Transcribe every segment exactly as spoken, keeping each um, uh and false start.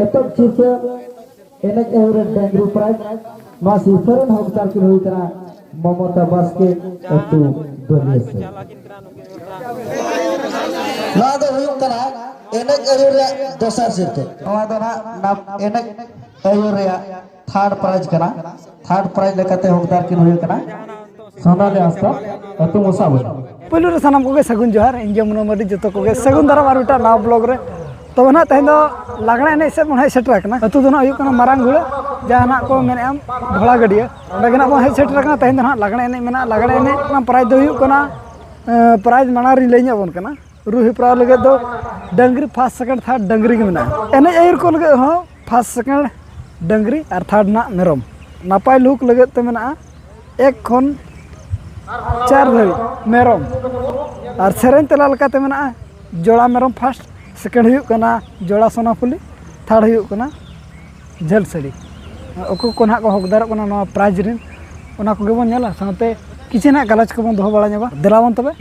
ᱮᱛᱚᱦᱚᱵ ᱥᱤᱨᱯᱟᱹ ᱮᱱᱮᱡ ᱟᱹᱭᱩᱨ ᱨᱮ ᱰᱟᱝᱨᱤ ᱯᱨᱟᱭᱤᱡᱽ᱾ ᱱᱚᱣᱟ ᱥᱤᱨᱯᱟᱹ ᱨᱮᱱ ᱦᱚᱠᱫᱟᱨ ᱠᱤᱱ ᱦᱩᱭ ᱠᱟᱱᱟ ᱢᱚᱢᱚᱛᱟ ᱵᱟᱥᱠᱮ, ᱟᱹᱛᱩ ᱵᱟᱹᱞᱤᱭᱟᱹᱥᱟᱹᱭ᱾ ᱱᱚᱣᱟ ᱫᱚ ᱦᱩᱭᱩᱜ ᱠᱟᱱᱟ ᱮᱱᱮᱡ ᱟᱹᱭᱩᱨ ᱨᱮᱭᱟᱜ ᱫᱚᱥᱟᱨ ᱥᱤᱨᱯᱟᱹ᱾ ᱱᱚᱣᱟ ᱫᱚ ᱱᱟᱦᱟᱜ ᱱᱟᱯ-, ᱮᱱᱮᱡ ᱟᱹᱭᱩᱨ ᱨᱮᱭᱟᱜ ᱛᱷᱟᱨᱰ ᱯᱨᱟᱭᱤᱡᱽ ᱠᱟᱱᱟ᱾ ᱛᱷᱟᱨᱰ ᱯᱨᱟᱭᱤᱡᱽ ᱞᱮᱠᱟᱛᱮ ᱦᱚᱠᱫᱟᱨ ᱠᱤᱱ ᱦᱩᱭᱩᱜ ᱠᱟᱱᱟ ᱥᱳᱱᱟᱞᱤ ᱦᱟᱸᱥᱫᱟ, ᱟᱹᱛᱩ ᱢᱚᱥᱟᱵᱚᱱᱤ᱾ ᱯᱩᱭᱞᱩ ᱨᱮ ᱥᱟᱱᱟᱢ ᱠᱚᱜᱮ ᱥᱟᱹᱜᱩᱱ ᱡᱚᱦᱟᱨ, ᱤᱧ ᱜᱮ ᱢᱚᱱᱳ ᱢᱟᱹᱨᱰᱤ, ᱡᱚᱛᱚ ᱠᱚᱜᱮ ᱥᱟᱹᱜᱩᱱ ᱫᱟᱨᱟᱢ ᱟᱨ ᱢᱤᱫᱴᱟᱝ ᱱᱟᱣᱟ ᱵᱞᱚᱜ ᱨᱮ᱾ ᱛᱚᱵᱮ ᱱᱟᱦᱟᱜ ᱛᱮᱦᱮᱧ ᱫᱚ ᱞᱟᱜᱽᱬᱮ ᱮᱱᱮᱡ ᱥᱮᱫ ᱵᱚᱱ ᱦᱮᱡ ᱥᱮᱴᱮᱨ ᱟᱠᱟᱱᱟ᱾ ᱟᱹᱛᱩ ᱫᱚ ᱱᱟᱦᱟᱜ ᱦᱩᱭᱩᱜ ᱠᱟᱱᱟ ᱢᱟᱨᱟᱝ ᱜᱷᱩᱲᱟᱹ, ᱡᱟᱦᱟᱸ ᱱᱟᱦᱟᱜ ᱠᱚ ᱢᱮᱱᱮᱫᱼᱟ ᱰᱷᱚᱲᱟ ᱜᱟᱹᱰᱭᱟᱹ, ᱚᱸᱰᱮ ᱜᱮ ᱱᱟᱦᱟᱜ ᱵᱚᱱ ᱦᱮᱡ ᱥᱮᱴᱮᱨ ᱟᱠᱟᱱᱟ᱾ ᱛᱮᱦᱮᱧ ᱫᱚ ᱱᱟᱦᱟᱜ ᱞᱟᱜᱽᱬᱮ ᱮᱱᱮᱡ ᱢᱮᱱᱟᱜᱼᱟ, ᱞᱟᱜᱽᱬᱮ ᱮᱱᱮᱡ ᱨᱮᱱᱟᱜ ᱯᱨᱟᱭᱤᱡᱽ ᱫᱚ ᱦᱩᱭᱩᱜ ᱠᱟᱱᱟ, ᱮᱸ, ᱯᱨᱟᱭᱤᱡᱽ ᱢᱟᱲᱟᱝ ᱨᱤᱧ ᱞᱟᱹᱭ ᱧᱚᱜ ᱟᱵᱚᱱ ᱠᱟᱱᱟ᱾ ᱨᱩ ᱦᱮᱯᱨᱟᱣ ᱞᱟᱹᱜᱤᱫ ᱫᱚ ᱰᱟᱹᱝᱨᱤ ᱯᱷᱟᱥᱴ, ᱥᱮᱠᱮᱱᱰ, ᱛᱷᱟᱨᱰ ᱰᱟᱹᱝᱨᱤ ᱜᱮ ᱢᱮᱱᱟᱜᱼᱟ᱾ ᱮᱱᱮᱡ ᱟᱹᱭᱩᱨ ᱠᱚ ᱞᱟᱹᱜᱤᱫ ᱦᱚᱸ ᱯᱷᱟᱥᱴ, ᱥᱮᱠᱮᱱᱰ ᱰᱟᱹᱝᱨᱤ ᱟᱨ ᱛᱷᱟᱨᱰ ᱱᱟᱜ ᱢᱮᱨᱚᱢ᱾ ᱱᱟᱯᱟᱭ ᱞᱩᱠ ᱞᱟᱹᱜᱤᱫ ᱛᱮ ᱢᱮᱱᱟᱜᱼᱟ ᱮᱠ ᱠᱷᱚᱱ ᱪᱟᱨ ᱫᱷᱟᱹᱵᱤᱡ ᱢᱮᱨᱚᱢ᱾ ᱟᱨ ᱥᱮᱨᱮᱧ ᱛᱮᱞᱟ ᱞᱮᱠᱟᱛᱮ ᱢᱮᱱᱟᱜᱼᱟ ᱡᱚᱲᱟ ᱢᱮᱨᱚᱢ ᱯᱷᱟᱥᱴ, ᱥᱮᱠᱮᱱᱰ ᱦᱩᱭᱩᱜ ᱠᱟᱱᱟ ᱡᱚᱲᱟ ᱥᱳᱱᱟᱯᱷᱩᱞᱤ, ᱛᱷᱟᱨᱰ ᱦᱩᱭᱩᱜ ᱠᱟᱱᱟ ᱡᱷᱟᱹᱞ ᱥᱟᱹᱲᱤ᱾ ᱚᱠᱚᱭ ᱠᱚ ᱱᱟᱦᱟᱜ ᱠᱚ ᱦᱚᱠᱫᱟᱨᱚᱜ ᱠᱟᱱᱟ ᱱᱚᱣᱟ ᱯᱨᱟᱭᱤᱡᱽ ᱨᱮᱱ, ᱚᱱᱟ ᱠᱚᱜᱮ ᱵᱚᱱ ᱧᱮᱞᱟ, ᱥᱟᱶᱛᱮ ᱠᱤᱪᱷᱩ ᱱᱟᱦᱟᱜ ᱜᱟᱞᱚᱪ ᱠᱚᱵᱚᱱ ᱫᱚᱦᱚ ᱵᱟᱲᱟ ᱧᱚᱜᱟ᱾ ᱫᱮᱞᱟ ᱵᱚᱱ ᱛᱚᱵᱮ᱾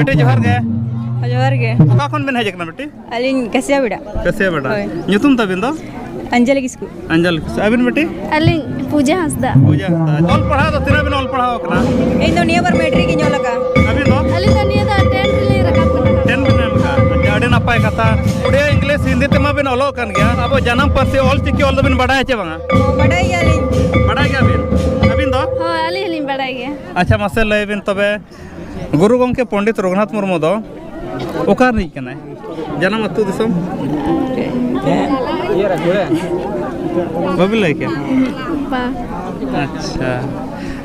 ᱵᱤᱴᱤ, ᱡᱚᱦᱟᱨ ᱜᱮ᱾ ᱡᱚᱦᱟᱨ ᱜᱮ᱾ ᱚᱠᱟ ᱠᱷᱚᱱ ᱵᱤᱱ ᱦᱮᱡ ᱟᱠᱟᱱᱟ, ᱵᱤᱴᱤ? ᱟᱹᱞᱤᱧ ᱠᱟᱥᱤᱭᱟ ᱵᱮᱲᱟ᱾ ᱠᱟᱥᱤᱭᱟ ᱵᱮᱲᱟ᱾ ᱦᱳᱭ᱾ ᱧᱩᱛᱩᱢ ᱛᱟᱵᱤᱱ ᱫᱚ? ᱟᱧᱡᱚᱞᱤ ᱠᱤᱥᱠᱩ᱾ ᱟᱧᱡᱚᱞᱤ ᱠᱤᱥᱠᱩ᱾ ᱟᱹᱵᱤᱱ, ᱵᱤᱴᱤ? ᱟᱹᱞᱤᱧ ᱯᱩᱡᱟ ᱦᱟᱸᱥᱫᱟ᱾ ᱯᱩᱡᱟ ᱦᱟᱸᱥᱫᱟ᱾ ᱚᱞ ᱯᱟᱲᱦᱟᱣ ᱫᱚ ᱛᱤᱱᱟᱹᱜ ᱵᱤᱱ ᱚᱞ ᱯᱟᱲᱦᱟᱣ ᱟᱠᱟᱱᱟ? ᱤᱧ ᱫᱚ ᱱᱤᱭᱟᱹ ᱵᱟᱨ ᱢᱮᱴᱨᱤᱠ ᱤᱧ ᱚᱞ ᱟᱠᱟᱫᱼᱟ᱾ ᱟᱹᱵᱤᱱ ᱫᱚ? ᱟᱹᱞᱤᱧ ᱫᱚ ᱱᱤᱭᱟᱹ ᱫᱚ ᱴᱮᱱ ᱨᱮᱞᱤᱧ ᱨᱟᱠᱟᱵ ᱠᱟᱱᱟ᱾ ᱴᱮᱱ ᱵᱤᱱ ᱮᱢ ᱟᱠᱟᱫᱼᱟ᱾ ᱟᱪᱪᱷᱟ, ᱟᱹᱰᱤ ᱱᱟᱯᱟᱭ ᱠᱟᱛᱷᱟ᱾ ᱩᱰᱤᱭᱟ, ᱤᱝᱞᱤᱥ, ᱦᱤᱱᱫᱤ ᱛᱮᱢᱟ ᱵᱤᱱ ᱚᱞᱚᱜ ᱠᱟᱱ ᱜᱮᱭᱟ᱾ ᱟᱵᱚ ᱡᱟᱱᱟᱢ ᱯᱟᱹᱨᱥᱤ ᱚᱞ ᱪᱤᱠᱤ ᱚᱞ ᱫᱚᱵᱤᱱ ᱵᱟᱰᱟᱭᱟ ᱪᱮ ᱵᱟᱝᱟ? ᱵᱟᱰᱟᱭ ᱜᱮᱭᱟᱞᱤᱧ᱾ ᱵᱟᱰᱟᱭ ᱜᱮᱭᱟᱵᱤᱱ? ᱟᱹᱵᱤᱱ ᱫᱚ? ᱦᱳᱭ, ᱟᱹᱞᱤᱧ ᱦᱚᱸᱞᱤᱧ ᱵᱟᱰᱟᱭ ᱜᱮᱭᱟ᱾ ᱟᱪᱪᱷᱟ, ᱢᱟᱥᱮ ᱞᱟᱹᱭ ᱵᱤᱱ ᱛᱚᱵᱮ, ᱜᱩᱨᱩ ᱜᱚᱢᱠᱮ ᱯᱚᱱᱰᱤᱛ ᱨᱚᱜᱷᱩᱱᱟᱛᱷ ᱢᱩᱨᱢᱩ ᱫᱚ ᱚᱠᱟ ᱨᱤᱱᱤᱡ ᱠᱟᱱᱟᱭ? ᱡᱟᱱᱟᱢ ᱟᱹᱛᱩ ᱫᱤᱥᱚᱢ? ᱵᱟᱵᱤᱱ ᱞᱟᱹᱭ ᱠᱮᱭᱟ? ᱵᱟᱝ᱾ ᱟᱪᱪᱷᱟ᱾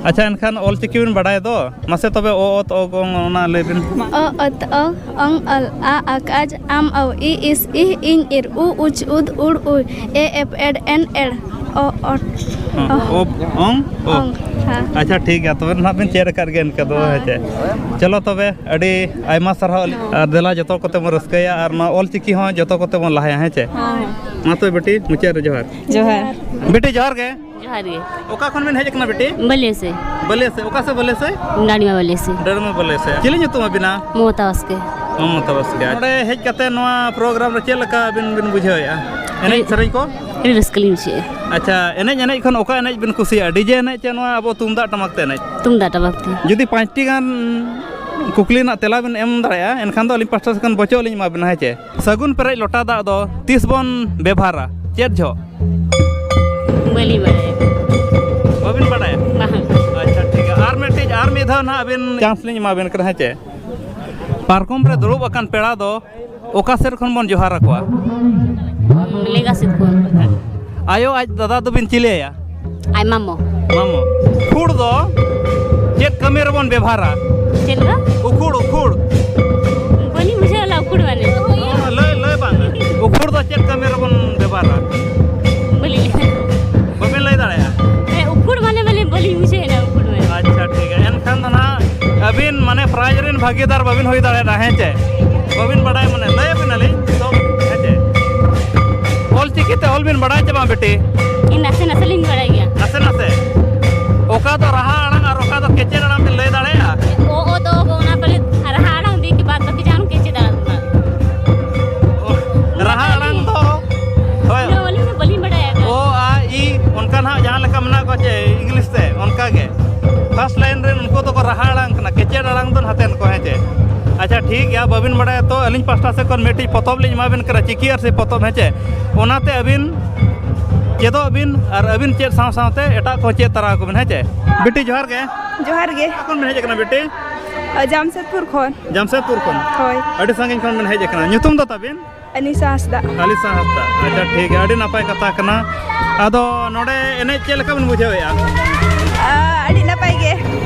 ᱟᱪᱪᱷᱟ, ᱮᱱᱠᱷᱟᱱ ᱚᱞ ᱪᱤᱠᱤ ᱵᱤᱱ ᱵᱟᱰᱟᱭ ᱫᱚ? ᱢᱟᱥᱮ ᱛᱚᱵᱮ ᱚ, ᱚᱛ, ᱚ, ᱜᱚᱝ, ᱚᱱᱟ ᱞᱟᱹᱭ ᱵᱤᱱ᱾ ᱚ, ᱚᱛ, ᱚ, ᱚᱝ, ᱚᱞ, ᱟ, ᱟᱠ, ᱟᱡ, ᱟᱢ, ᱟᱣ, ᱤ, ᱤᱥ, ᱤᱦ, ᱤᱧ, ᱤᱨ, ᱩ, ᱩᱪ, ᱩᱫ, ᱩᱲ, ᱩᱭ, ᱮ, ᱮᱯ, ᱮᱰ, ᱮᱱ, ᱮᱲ, ᱚ, ᱚᱴ, ᱦᱚᱸ, ᱚ᱾ ᱚᱯ, ᱚᱝ, ᱚ᱾ ᱚᱝ, ᱦᱮᱸ᱾ ᱟᱪᱪᱷᱟ, ᱴᱷᱤᱠ ᱜᱮᱭᱟ, ᱛᱚᱵᱮ ᱱᱟᱦᱟᱜ ᱵᱤᱱ ᱪᱮᱫ ᱟᱠᱟᱫ ᱜᱮᱭᱟ ᱤᱱᱠᱟᱹ ᱫᱚ, ᱦᱮᱸ᱾ ᱦᱮᱸ ᱪᱮ? ᱪᱚᱞᱚ ᱛᱚᱵᱮ, ᱟᱹᱰᱤ ᱟᱭᱢᱟ ᱥᱟᱨᱦᱟᱣ᱾ ᱟᱨ ᱫᱮᱞᱟ, ᱡᱚᱛᱚ ᱠᱚᱛᱮ ᱵᱚᱱ ᱨᱟᱹᱥᱠᱟᱹᱭᱟ ᱟᱨ ᱱᱚᱣᱟ ᱚᱞ ᱪᱤᱠᱤ ᱦᱚᱸ ᱡᱚᱛᱚ ᱠᱚᱛᱮ ᱵᱚᱱ ᱞᱟᱦᱟᱭᱟ, ᱦᱮᱸ ᱪᱮ? ᱦᱮᱸ᱾ ᱢᱟ ᱛᱚᱵᱮ ᱵᱤᱴᱤ, ᱢᱩᱪᱟᱹᱫ ᱨᱮ ᱡᱚᱦᱟᱨ᱾ ᱡᱚᱦᱟᱨ᱾ ᱵᱤᱴᱤ, ᱡᱚᱦᱟᱨ ᱜᱮ᱾ ᱡᱚᱦᱟᱨ ᱜᱮ᱾ ᱚᱠᱟ ᱠᱷᱚᱱ ᱵᱤᱱ ᱦᱮᱡ ᱟᱠᱟᱱᱟ, ᱵᱤᱴᱤ? ᱵᱟᱹᱞᱤᱭᱟᱹ ᱥᱮ᱾ ᱵᱟᱹᱞᱤᱭᱟᱹ ᱥᱮ? ᱚᱠᱟ ᱥᱮ ᱵᱟᱹᱞᱤᱭᱟᱹ ᱥᱮ? ᱰᱟᱲᱤᱢᱟ ᱵᱟᱹᱞᱤᱭᱟᱹ ᱥᱮ᱾ ᱰᱟᱲᱤᱢᱟ ᱵᱟᱹᱞᱤᱭᱟᱹ ᱥᱮ᱾ ᱪᱤᱞᱤ ᱧᱩᱛᱩᱢ ᱟᱹᱵᱤᱱᱟ? ᱢᱚᱢᱚᱛᱟ ᱵᱟᱥᱠᱮ᱾ ᱢᱚᱢᱚᱛᱟ ᱵᱟᱥᱠᱮ᱾ ᱱᱚᱰᱮ ᱦᱮᱡ ᱠᱟᱛᱮ ᱱᱚᱣᱟ ᱯᱨᱳᱜᱨᱟᱢ ᱨᱮ ᱪᱮᱫ ᱞᱮᱠᱟ ᱟᱹᱵᱤᱱ ᱵᱤᱱ ᱵᱩᱡᱷᱟᱹᱣᱮᱫᱼᱟ? ᱮᱱᱮᱡ ᱥᱮᱨᱮᱧ ᱠᱚ? ᱟᱹᱰᱤ ᱨᱟᱹᱥᱠᱟᱹ ᱞᱤᱧ ᱵᱩᱡᱷᱟᱹᱣᱮᱫᱼᱟ᱾ ᱟᱪᱪᱷᱟ, ᱮᱱᱮᱡ ᱮᱱᱮᱡ ᱠᱷᱚᱱ ᱚᱠᱟ ᱮᱱᱮᱡ ᱵᱤᱱ ᱠᱩᱥᱤᱭᱟᱜᱼᱟ? ᱰᱤᱡᱮ ᱮᱱᱮᱡ ᱪᱮ ᱱᱚᱣᱟ ᱟᱵᱚ ᱛᱩᱢᱫᱟᱜ ᱴᱟᱢᱟᱠ ᱛᱮ ᱮᱱᱮᱡ? ᱛᱩᱢᱫᱟᱜ ᱴᱟᱢᱟᱠ ᱛᱮ᱾ ᱡᱩᱫᱤ ᱯᱟᱸᱪᱴᱤ ᱜᱟᱱ ᱠᱩᱠᱞᱤ ᱨᱮᱱᱟᱜ ᱛᱮᱞᱟ ᱵᱤᱱ ᱮᱢ ᱫᱟᱲᱮᱭᱟᱜᱼᱟ, ᱮᱱᱠᱷᱟᱱ ᱫᱚ ᱟᱹᱞᱤᱧ ᱯᱟᱥᱴᱟ ᱥᱮᱫ ᱠᱷᱚᱱ ᱵᱚᱪᱚᱜ ᱞᱤᱧ ᱮᱢᱟ ᱵᱤᱱᱟ, ᱦᱮᱸ ᱪᱮ? ᱥᱟᱹᱜᱩᱱ ᱯᱮᱨᱮᱡ ᱞᱚᱴᱟ ᱫᱟᱜ ᱫᱚ ᱛᱤᱥ ᱵᱚᱱ ᱵᱮᱵᱷᱟᱨᱟ? ᱪᱮᱫ ᱡᱚᱦᱚᱜ? ᱵᱟᱹᱞᱤᱧ ᱵᱟᱲᱟᱭᱟ᱾ ᱵᱟᱹᱵᱤᱱ ᱵᱟᱲᱟᱭᱟ? ᱵᱟᱝ᱾ ᱟᱪᱪᱷᱟ, ᱴᱷᱤᱠ ᱜᱮᱭᱟ᱾ ᱟᱨ ᱢᱤᱫᱴᱤᱡ, ᱟᱨ ᱢᱤᱫ ᱫᱷᱟᱣ ᱱᱟᱦᱟᱜ ᱟᱹᱵᱤᱱ ᱪᱟᱱᱥ ᱞᱤᱧ ᱮᱢᱟ ᱵᱤᱱ ᱠᱟᱱᱟ, ᱦᱮᱸ ᱪᱮ? ᱯᱟᱨᱠᱚᱢ ᱨᱮ ᱫᱩᱲᱩᱵ ᱟᱠᱟᱱ ᱯᱮᱲᱟ ᱫᱚ ᱚᱠᱟ ᱥᱮᱫ ᱠᱷᱚᱱ ᱵᱚᱱ ᱡᱚᱦᱟᱨ ᱟᱠᱚᱣᱟ? ᱞᱮᱸᱜᱟ ᱥᱮᱫ ᱠᱷᱚᱱ᱾ ᱟᱭᱳ ᱟᱡ ᱫᱟᱫᱟ ᱫᱚᱵᱤᱱ ᱪᱤᱞᱤᱭᱟᱭᱟ? ᱟᱡ ᱢᱟᱢᱚ᱾ ᱢᱟᱢᱚ᱾ ᱩᱠᱷᱩᱲ ᱫᱚ ᱪᱮᱫ ᱠᱟᱹᱢᱤ ᱨᱮᱵᱚᱱ ᱵᱮᱵᱷᱟᱨᱟ? ᱪᱮᱫ ᱞᱮᱠᱟ? ᱩᱠᱷᱩᱲ, ᱩᱠᱷᱩᱲ᱾ ᱵᱟᱹᱞᱤᱧ ᱵᱩᱡᱷᱟᱹᱣ ᱞᱮᱫᱟ, ᱩᱠᱷᱩᱲ ᱢᱟᱱᱮ᱾ ᱞᱟᱹᱭ, ᱞᱟᱹᱭ ᱵᱟᱝ᱾ ᱩᱠᱷᱩᱲ ᱫᱚ ᱪᱮᱫ ᱠᱟᱹᱢᱤ ᱨᱮᱵᱚᱱ ᱵᱮᱵᱷᱟᱨᱟ? ᱵᱟᱹᱞᱤᱧ ᱞᱟᱹᱭ᱾ ᱵᱟᱵᱮᱱ ᱞᱟᱹᱭ ᱫᱟᱲᱮᱭᱟᱜᱼᱟ? ᱦᱮᱸ, ᱩᱠᱷᱩᱲ ᱢᱟᱱᱮ ᱵᱚᱞᱮ ᱵᱟᱹᱞᱤᱧ ᱵᱩᱡᱷᱟᱹᱣ ᱮᱫᱟ, ᱩᱠᱷᱩᱲ ᱢᱟᱱᱮ᱾ ᱟᱪᱪᱷᱟ, ᱴᱷᱤᱠ ᱜᱮᱭᱟ᱾ ᱮᱱᱠᱷᱟᱱ ᱫᱚ ᱱᱟᱦᱟᱜ ᱟᱹᱵᱤᱱ ᱢᱟᱱᱮ ᱯᱨᱟᱭᱤᱡᱽ ᱨᱮᱱ ᱵᱷᱟᱹᱜᱤᱫᱟᱨ ᱵᱟᱹᱵᱤᱱ ᱦᱩᱭ ᱫᱟᱲᱮᱭᱟᱫᱟ, ᱦᱮᱸ ᱪᱮ? ᱵᱟᱹᱵᱤᱱ ᱵᱟᱰᱟᱭ ᱢᱟᱱᱮ ᱞᱟᱹᱭ ᱟᱹᱵᱤᱱᱟᱞᱤᱧ ᱛᱚ, ᱦᱮᱸ ᱪᱮ? ᱚᱞ ᱪᱤᱠᱤ ᱛᱮ ᱚᱞ ᱵᱤᱱ ᱵᱟᱲᱟᱭ ᱪᱮ ᱵᱟᱝ, ᱵᱤᱴᱤ? ᱤᱧ ᱱᱟᱥᱮ ᱱᱟᱥᱮ ᱞᱤᱧ ᱵᱟᱲᱟᱭ ᱜᱮᱭᱟ᱾ ᱱᱟᱥᱮ ᱱᱟᱥᱮ? ᱚᱠᱟ ᱫᱚ ᱨᱟᱦᱟ ᱟᱲᱟᱝ ᱟᱨ ᱚᱠᱟ ᱫᱚ ᱠᱮᱪᱮᱫ ᱟᱲᱟᱝ ᱵᱤᱱ ᱞᱟᱹᱭ ᱫᱟᱲᱮᱭᱟᱜᱼᱟ? ᱚ, ᱚ ᱫᱚ ᱚᱱᱟ ᱯᱟᱞᱮ ᱨᱟᱦᱟ ᱟᱲᱟᱝ ᱯᱷᱟᱥᱴ ᱞᱟᱭᱤᱱ ᱨᱮᱱ ᱩᱱᱠᱩ ᱫᱚᱠᱚ ᱨᱟᱦᱟ ᱟᱲᱟᱝ ᱠᱟᱱᱟ, ᱠᱮᱪᱮᱫ ᱟᱲᱟᱝ ᱫᱚ ᱱᱟᱛᱮᱱ ᱠᱚ, ᱦᱮᱸ ᱪᱮ? ᱟᱪᱪᱷᱟ, ᱴᱷᱤᱠ ᱜᱮᱭᱟ, ᱵᱟᱹᱵᱤᱱ ᱵᱟᱲᱟᱭᱟ ᱛᱚ ᱟᱹᱞᱤᱧ ᱯᱟᱥᱴᱟ ᱥᱮᱫ ᱠᱷᱚᱱ ᱢᱤᱫᱴᱤᱡ ᱯᱚᱛᱚᱵ ᱞᱤᱧ ᱮᱢᱟ ᱵᱤᱱ ᱠᱟᱱᱟ, ᱪᱤᱠᱤ ᱟᱨ ᱥᱮ ᱯᱚᱛᱚᱵ, ᱦᱮᱸ ᱪᱮ? ᱚᱱᱟᱛᱮ ᱟᱹᱵᱤᱱ ᱪᱮᱫᱚᱜ ᱵᱤᱱ ᱟᱨ ᱟᱹᱵᱤᱱ ᱪᱮᱫ ᱥᱟᱶ ᱥᱟᱶᱛᱮ ᱮᱴᱟᱜ ᱠᱚ ᱪᱮᱫ ᱛᱟᱨᱟ ᱟᱠᱚ ᱵᱤᱱ, ᱦᱮᱸ ᱪᱮ? ᱵᱤᱴᱤ, ᱡᱚᱦᱟᱨ ᱜᱮ᱾ ᱡᱚᱦᱟᱨ ᱜᱮ᱾ ᱚᱠᱟ ᱠᱷᱚᱱ ᱵᱤᱱ ᱦᱮᱡ ᱟᱠᱟᱱᱟ, ᱵᱤᱴᱤ? ᱟ, ᱡᱟᱢᱥᱮᱫᱽᱯᱩᱨ ᱠᱷᱚᱱ᱾ ᱡᱟᱢᱥᱮᱫᱽᱯᱩᱨ ᱠᱷᱚᱱ? ᱦᱳᱭ᱾ ᱟᱹᱰᱤ ᱥᱟᱺᱜᱤᱧ ᱠᱷᱚᱱ ᱵᱤᱱ ᱦᱮᱡ ᱟᱠᱟᱱᱟ᱾ ᱧᱩᱛᱩᱢ ᱫᱚ ᱛᱟᱵᱤᱱ? ᱟᱱᱤᱥᱟ ᱦᱟᱸᱥᱫᱟ᱾ ᱟᱞᱤᱥᱟ ᱦᱟᱸᱥᱫᱟ᱾ ᱟᱪᱪᱷᱟ, ᱴᱷᱤᱠ ᱜᱮᱭᱟ, ᱟᱹᱰᱤ ᱱᱟᱯᱟᱭ ᱠᱟᱛᱷᱟ ᱠᱟᱱᱟ᱾ ᱟᱫᱚ ᱱᱚᱰᱮ ᱮᱱᱮᱡ ᱪᱮᱫ ᱞᱮᱠᱟ ᱵᱤᱱ ᱵᱩᱡᱷᱟᱹᱣᱮᱫᱼᱟ? ᱟ, ᱟᱹᱰᱤ ᱱᱟᱯᱟᱭ ᱜᱮ᱾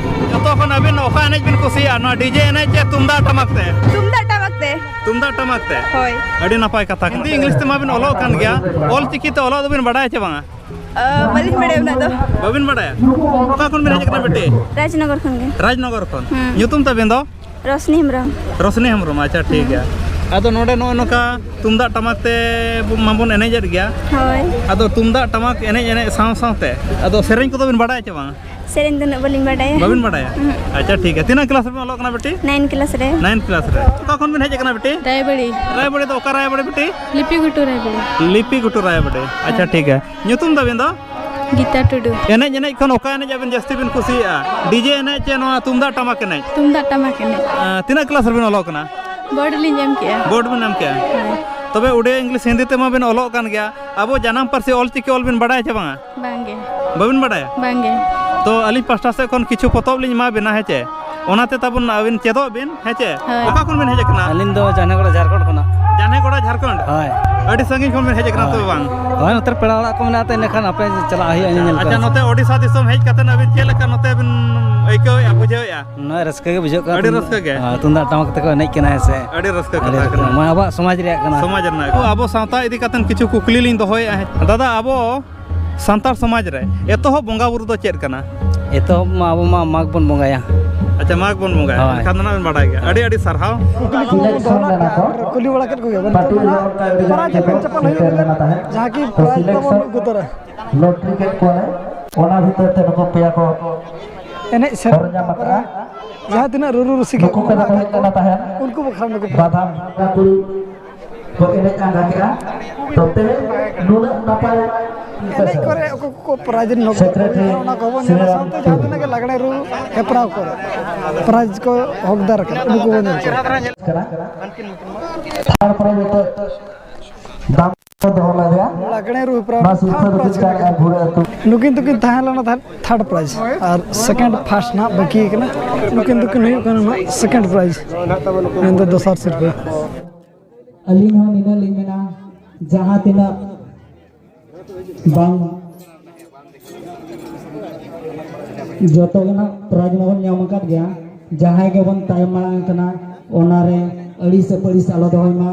ᱡᱚᱛᱚ ᱠᱷᱚᱱ ᱟᱹᱵᱤᱱ ᱚᱠᱟ ᱮᱱᱮᱡ ᱵᱤᱱ ᱠᱩᱥᱤᱭᱟᱜᱼᱟ, ᱱᱚᱣᱟ ᱰᱤᱡᱮ ᱮᱱᱮᱡ ᱪᱮ ᱛᱩᱢᱫᱟᱜ ᱴᱟᱢᱟᱠ ᱛᱮ? ᱛᱩᱢᱫᱟᱜ ᱴᱟᱢᱟᱠ ᱛᱮ᱾ ᱛᱩᱢᱫᱟᱜ ᱴᱟᱢᱟᱠ ᱛᱮ? ᱦᱳᱭ᱾ ᱟᱹᱰᱤ ᱱᱟᱯᱟᱭ ᱠᱟᱛᱷᱟ ᱠᱟᱱᱟ᱾ ᱦᱤᱱᱫᱤ ᱤᱝᱞᱤᱥ ᱛᱮᱢᱟ ᱵᱤᱱ ᱚᱞᱚᱜ ᱠᱟᱱ ᱜᱮᱭᱟ, ᱚᱞ ᱪᱤᱠᱤ ᱛᱮ ᱚᱞᱚᱜ ᱫᱚᱵᱤᱱ ᱵᱟᱰᱟᱭᱟ ᱪᱮ ᱵᱟᱝᱟ? ᱟ, ᱵᱟᱹᱞᱤᱧ ᱵᱟᱲᱟᱭᱟ ᱩᱱᱟᱹᱜ ᱫᱚ᱾ ᱵᱟᱹᱵᱤᱱ ᱵᱟᱲᱟᱭᱟ? ᱚᱠᱟ ᱠᱷᱚᱱ ᱵᱤᱱ ᱦᱮᱡ ᱟᱠᱟᱱᱟ, ᱵᱤᱴᱤ? ᱨᱟᱡᱽᱱᱚᱜᱚᱨ ᱠᱷᱚᱱ ᱜᱮ᱾ ᱨᱟᱡᱽᱱᱚᱜᱚᱨ ᱠᱷᱚᱱ᱾ ᱦᱩᱸ᱾ ᱧᱩᱛᱩᱢ ᱛᱟᱵᱤᱱ ᱫᱚ? ᱨᱚᱥᱱᱤ ᱦᱮᱢᱵᱨᱚᱢ᱾ ᱨᱚᱥᱱᱤ ᱦᱮᱢᱵᱨᱚᱢ, ᱟᱪᱪᱷᱟ, ᱴᱷᱤᱠ ᱜᱮᱭᱟ᱾ ᱟᱫᱚ ᱱᱚᱰᱮ ᱱᱚᱜᱼᱚ ᱱᱚᱝᱠᱟ ᱛᱩᱢᱫᱟᱜ ᱴᱟᱢᱟᱠ ᱛᱮ ᱵᱚ-, ᱢᱟᱵᱚᱱ ᱮᱱᱮᱡᱮᱫ ᱜᱮᱭᱟ᱾ ᱦᱳᱭ᱾ ᱟᱫᱚ ᱛᱩᱢᱫᱟᱜ ᱴᱟᱢᱟᱠ ᱮᱱᱮᱡ ᱮᱱᱮᱡ ᱥᱟᱶ ᱥᱟᱶᱛᱮ ᱟᱫᱚ ᱥᱮᱨᱮᱧ ᱠᱚᱫᱚ ᱵᱤᱱ ᱵᱟᱲᱟᱭᱟ ᱪᱮ ᱵᱟᱝ? ᱥᱮᱨᱮᱧ ᱫᱚ ᱩᱱᱟᱹᱜ ᱵᱟᱹᱞᱤᱧ ᱵᱟᱰᱟᱭᱟ᱾ ᱵᱟᱵᱤᱱ ᱵᱟᱰᱟᱭᱟ? ᱩᱦᱩᱸ᱾ ᱟᱪᱪᱷᱟ, ᱴᱷᱤᱠ ᱜᱮᱭᱟ᱾ ᱛᱤᱱᱟᱹᱜ ᱠᱞᱟᱥ ᱨᱮᱵᱤᱱ ᱚᱞᱚᱜ ᱠᱟᱱᱟ, ᱵᱤᱴᱤ? ᱱᱟᱭᱤᱱ ᱠᱞᱟᱥ ᱨᱮ᱾ ᱱᱟᱭᱤᱱ ᱠᱞᱟᱥ ᱨᱮ᱾ ᱚᱠᱟ ᱠᱷᱚᱱ ᱵᱤᱱ ᱦᱮᱡ ᱟᱠᱟᱱᱟ, ᱵᱤᱴᱤ? ᱨᱟᱭᱵᱟᱲᱤ᱾ ᱨᱟᱭᱵᱟᱲᱤ ᱫᱚ ᱚᱠᱟ ᱨᱟᱭᱵᱟᱲᱤ, ᱵᱤᱴᱤ? ᱞᱤᱯᱤ ᱜᱷᱩᱴᱩ ᱨᱟᱭᱵᱟᱲᱤ᱾ ᱞᱤᱯᱤ ᱜᱷᱩᱴᱩ ᱨᱟᱭᱵᱟᱲᱤ᱾ ᱟᱪᱪᱷᱟ, ᱦᱳᱭ᱾ ᱴᱷᱤᱠ ᱜᱮᱭᱟ᱾ ᱧᱩᱛᱩᱢ ᱛᱟᱵᱤᱱ ᱫᱚ? ᱜᱤᱛᱟ ᱴᱩᱰᱩ᱾ ᱮᱱᱮᱡ ᱮᱱᱮᱡ ᱠᱷᱚᱱ ᱚᱠᱟ ᱮᱱᱮᱡ ᱟᱵᱤᱱ ᱡᱟᱹᱥᱛᱤ ᱵᱤᱱ ᱠᱩᱥᱤᱭᱟᱜᱼᱟ? ᱰᱤᱡᱮ ᱮᱱᱮᱡ ᱪᱮ ᱱᱚᱣᱟ ᱛᱩᱢᱫᱟᱜ ᱴᱟᱢᱟᱠ ᱮᱱᱮᱡ? ᱛᱩᱢᱫᱟᱜ ᱴᱟᱢᱟᱠ ᱮᱱᱮᱡ᱾ ᱟᱸ, ᱛᱤᱱᱟᱹᱜ ᱠᱞᱟᱥ ᱨᱮᱵᱤᱱ ᱚᱞᱚᱜ ᱠᱟᱱᱟ? ᱵᱳᱨᱰ ᱞᱤᱧ ᱮᱢ ᱠᱮᱜᱼᱟ᱾ ᱵᱳᱨᱰ ᱵᱤᱱ ᱮᱢ ᱠᱮᱜᱼᱟ? ᱦᱳᱭ᱾ ᱛᱚᱵᱮ ᱩᱰᱤᱭᱟ, ᱤᱝᱞᱤᱥ, ᱦᱤᱱᱫᱤ ᱛᱮᱢᱟ ᱵᱤᱱ ᱚᱞᱚᱜ ᱠᱟᱱ ᱜᱮᱭᱟ, ᱟᱵᱚ ᱡᱟᱱᱟᱢ ᱯᱟᱹᱨᱥᱤ ᱚᱞ ᱪᱤᱠᱤ ᱚᱞ ᱵᱤᱱ ᱵᱟᱰᱟᱭᱟ ᱪᱮ ᱵᱟᱝᱟ? ᱵᱟᱝᱜᱮ᱾ ᱵᱟᱵᱤᱱ ᱵᱟᱰᱟᱭᱟ? ᱵᱟᱝᱜᱮ᱾ ᱛᱚ ᱟᱹᱞᱤᱧ ᱯᱟᱥᱴᱟ ᱥᱮᱫ ᱠᱷᱚᱱ ᱠᱤᱪᱷᱩ ᱯᱚᱛᱚᱵ ᱞᱤᱧ ᱮᱢᱟ ᱵᱤᱱᱟ, ᱦᱮᱸ ᱪᱮ? ᱚᱱᱟᱛᱮ ᱛᱟᱵᱚᱱ ᱟᱹᱵᱤᱱ ᱪᱮᱫᱚᱜ ᱵᱤᱱ, ᱦᱮᱸ ᱪᱮ? ᱦᱳᱭ᱾ ᱚᱠᱟ ᱠᱷᱚᱱ ᱵᱤᱱ ᱦᱮᱡ ᱟᱠᱟᱱᱟ? ᱟᱹᱞᱤᱧ ᱫᱚ ᱡᱟᱱᱦᱮᱜᱚᱲᱟ, ᱡᱷᱟᱲᱠᱷᱚᱸᱰ ᱠᱷᱚᱱᱟᱜ᱾ ᱡᱟᱱᱦᱮᱜᱚᱲᱟ, ᱡᱷᱟᱲᱠᱷᱚᱸᱰ? ᱦᱳᱭ᱾ ᱟᱹᱰᱤ ᱥᱟᱺᱜᱤᱧ ᱠᱷᱚᱱ ᱵᱤᱱ ᱦᱮᱡ ᱟᱠᱟᱱᱟ ᱦᱳᱭ᱾ ᱛᱚᱵᱮ ᱵᱟᱝ? ᱦᱳᱭ, ᱱᱚᱛᱮ ᱨᱮ ᱯᱮᱲᱟ ᱚᱲᱟᱜ ᱠᱚ ᱢᱮᱱᱟᱜ ᱛᱮ, ᱤᱱᱟᱹᱠᱷᱟᱱ ᱟᱯᱮ ᱪᱟᱞᱟᱜ ᱦᱩᱭᱩᱜᱼᱟ ᱧᱮᱧᱮᱞ ᱠᱚ᱾ ᱟᱪᱪᱷᱟ, ᱱᱚᱛᱮ ᱳᱰᱤᱥᱟ ᱫᱤᱥᱚᱢ ᱦᱮᱡ ᱠᱟᱛᱮ ᱟᱹᱵᱤᱱ ᱪᱮᱫ ᱞᱮᱠᱟ ᱱᱚᱛᱮ ᱵᱤᱱ ᱟᱹᱭᱠᱟᱹᱣᱮᱫᱼᱟ, ᱵᱩᱡᱷᱟᱹᱣᱮᱫᱼᱟ? ᱱᱚᱜᱼᱚᱭ ᱨᱟᱹᱥᱠᱟᱹ ᱜᱮ ᱵᱩᱡᱷᱟᱹᱜ ᱠᱟᱱᱟ᱾ ᱟᱹᱰᱤ ᱨᱟᱹᱥᱠᱟᱹ ᱜᱮ? ᱦᱳᱭ, ᱛᱩᱢᱫᱟᱜ ᱴᱟᱢᱟᱠ ᱛᱮᱠᱚ ᱮᱱᱮᱡ ᱠᱟᱱᱟ, ᱦᱮᱸ ᱥᱮ? ᱟᱹᱰᱤ ᱨᱟᱹᱥᱠᱟᱹ ᱟᱹᱰᱤ ᱠᱟᱛᱷᱟ ᱨᱟᱹᱥᱠᱟᱹ᱾ ᱠᱟᱱᱟ᱾ ᱱᱚᱣᱟ ᱟᱵᱚᱣᱟᱜ ᱥᱚᱢᱟᱡᱽ ᱨᱮᱭᱟᱜ ᱠᱟᱱᱟ᱾ ᱥᱚᱢᱟᱡᱽ ᱨᱮᱱᱟᱜ᱾ ᱟᱵᱚ ᱥᱟᱶᱛᱟ ᱤᱫᱤ ᱠᱟᱛᱮ ᱠᱤᱪᱷᱩ ᱠᱩᱠᱞᱤ ᱞᱤᱧ ᱫᱚᱦᱚᱭᱮᱫᱼᱟ᱾ ᱫᱟᱫᱟ, ᱟᱵᱚ ᱥᱟᱱᱛᱟᱲ ᱥᱚᱢᱟᱡᱽ ᱨᱮ ᱮᱛᱚᱦᱚᱵ ᱵᱚᱸᱜᱟ ᱵᱩᱨᱩ ᱫᱚ ᱪᱮᱫ ᱠᱟᱱᱟ? ᱮᱛᱚᱦᱚᱵ ᱢᱟ ᱟᱵᱚ ᱢᱟ ᱢᱟᱜᱽ ᱵᱚᱱ ᱵᱚᱸᱜᱟᱭᱟ᱾ ᱟᱪᱪᱷᱟ, ᱢᱟᱜᱽ ᱵᱚᱱ ᱵᱚᱸᱜᱟᱭᱟ᱾ ᱦᱳᱭ᱾ ᱮᱱᱠᱷᱟᱱ ᱫᱚ ᱱᱟᱜ ᱵᱤᱱ ᱵᱟᱰᱟᱭ ᱜᱮᱭᱟ᱾ ᱟᱹᱰᱤ ᱟᱹᱰᱤ ᱥᱟᱨᱦᱟᱣ᱾ ᱠᱩᱞᱤ ᱠᱚᱦᱚᱸ ᱵᱚᱱ ᱫᱚᱦᱚ ᱞᱮᱫ ᱜᱮᱭᱟ ᱟᱨ ᱠᱩᱞᱤ ᱵᱟᱲᱟ ᱠᱮᱫ ᱠᱚᱜᱮᱭᱟ ᱵᱚᱱ᱾ ᱱᱤᱛᱚᱜ ᱫᱚ ᱱᱟᱜ ᱯᱟᱨᱟᱭ ᱧᱮᱯᱮᱞ ᱪᱟᱯᱟᱞ ᱦᱩᱭᱩᱜ ᱞᱟᱹᱜᱤᱫ ᱡᱟᱦᱟᱸ ᱠᱤ ᱯᱨᱟᱭᱤᱡᱽ ᱛᱟᱵᱚᱱ ᱩᱰᱩᱠ ᱩᱛᱟᱹᱨᱟ᱾ ᱞᱚᱴᱨᱤ ᱠᱮᱫ ᱠᱚᱣᱟᱞᱮ, ᱚᱱᱟ ᱵᱷᱤᱛᱟᱹᱨ ᱛᱮ ᱱᱩᱠᱩ ᱯᱮᱭᱟ ᱠᱚ ᱮᱱᱮᱡ ᱥᱮᱨᱮᱧ ᱦᱚᱨᱚ ᱧᱟᱢ ᱛᱟᱨᱯᱚᱨᱮ ᱟᱠᱟᱫᱼᱟ᱾ ᱡᱟᱦᱟᱸ ᱛᱤᱱᱟᱹᱜ ᱨᱩᱨᱩ ᱨᱩᱥᱤᱠᱟ ᱱᱩᱠᱩ ᱠᱚ ᱠᱚᱫᱚ ᱠᱚ ᱦᱮᱡ ᱞᱮᱱᱟ ᱛᱟᱦᱮᱸᱫ ᱩᱱᱠᱩ ᱵᱟᱠᱷᱨᱟ ᱱᱩᱠᱩ ᱵᱟᱫᱟᱢ ᱜᱟᱹᱯᱩᱲᱤ ᱠᱚ ᱮᱱᱮᱡ ᱟᱸᱜᱟ ᱠᱮᱫᱼᱟ᱾ ᱛᱚ ᱛᱮᱦᱮᱧ ᱱᱩᱱᱟᱹᱜ ᱱᱟᱯᱟᱭ ᱮᱱᱮᱡ ᱠᱚᱨᱮ ᱚᱠᱚᱭ ᱠᱚᱠᱚ ᱯᱨᱟᱭᱤᱡᱽ ᱱᱚᱜᱚᱫ ᱠᱚ ᱧᱟᱢᱟ, ᱚᱱᱟ ᱠᱚᱵᱚᱱ ᱧᱮᱞᱟ᱾ ᱥᱟᱶᱛᱮ ᱡᱟᱦᱟᱸ ᱛᱤᱱᱟᱹᱜ ᱜᱮ ᱞᱟᱜᱽᱬᱮ ᱨᱩ ᱦᱮᱯᱨᱟᱣ ᱠᱚᱨᱮ ᱯᱨᱟᱭᱤᱡᱽ ᱠᱚ ᱦᱚᱠᱫᱟᱨ ᱠᱟᱱᱟ, ᱩᱱᱠᱩ ᱠᱚᱵᱚᱱ ᱧᱮᱞ ᱠᱚᱣᱟ᱾ ᱠᱟᱱᱟ᱾ ᱛᱟᱨᱯᱚᱨᱮ ᱱᱤᱛᱚᱜ ᱫᱟᱢ ᱠᱚ ᱫᱚᱦᱚ ᱞᱮᱫᱮᱭᱟ᱾ ᱞᱟᱜᱽᱬᱮ ᱨᱩ ᱦᱮᱯᱨᱟᱣ ᱱᱚᱣᱟ ᱨᱮ ᱥᱤᱨᱯᱟᱹ ᱛᱷᱟᱨᱰ ᱫᱚ ᱯᱨᱟᱭᱤᱡᱽ ᱠᱤᱱ ᱠᱚ ᱧᱟᱢ ᱪᱟᱞᱟᱜᱼᱟ ᱜᱷᱩᱲᱟᱹ ᱟᱹᱛᱩ᱾ ᱠᱮᱫᱟ᱾ ᱱᱩᱠᱤᱱ ᱫᱚᱠᱤᱱ ᱛᱟᱦᱮᱸ ᱞᱮᱱᱟ ᱛᱟᱦᱮᱸᱫ ᱛᱷᱟᱨᱰ ᱯᱨᱟᱭᱤᱡᱽ ᱟᱨ ᱥᱮᱠᱮᱱᱰ ᱯᱷᱟᱥᱴ ᱱᱟᱦᱟᱜ ᱵᱟᱹᱠᱤ ᱠᱟᱱᱟ᱾ ᱱᱩᱠᱤᱱ ᱫᱚᱠᱤᱱ ᱦᱩᱭᱩᱜ ᱠᱟᱱᱟ ᱱᱟᱦᱟᱜ ᱥᱮᱠᱮᱱᱰ ᱯᱨᱟᱭᱤᱡᱽ, ᱢᱮᱱᱫᱚ ᱫᱚᱥᱟᱨ ᱥᱤᱨᱯᱟᱹ᱾ ᱟᱹᱞᱤᱧ ᱦᱚᱸ ᱱᱤᱱᱟᱹᱜ ᱞᱤᱧ ᱢᱮᱱᱟ, ᱡᱟᱦᱟᱸ ᱛᱤᱱᱟᱹᱜ ᱵᱟᱝ ᱡᱚᱛᱚ ᱜᱮ ᱱᱟᱜ ᱯᱨᱟᱭᱤᱡᱽ ᱢᱟᱵᱚᱱ ᱧᱟᱢ ᱟᱠᱟᱫ ᱜᱮᱭᱟ, ᱡᱟᱦᱟᱸᱭ ᱜᱮᱵᱚᱱ ᱛᱟᱭᱚᱢ ᱢᱟᱲᱟᱝ ᱠᱟᱱᱟ, ᱚᱱᱟᱨᱮ ᱟᱹᱲᱤᱥ ᱟᱹᱯᱟᱹᱲᱤᱥ ᱟᱞᱚ ᱫᱚᱦᱚᱭ ᱢᱟ᱾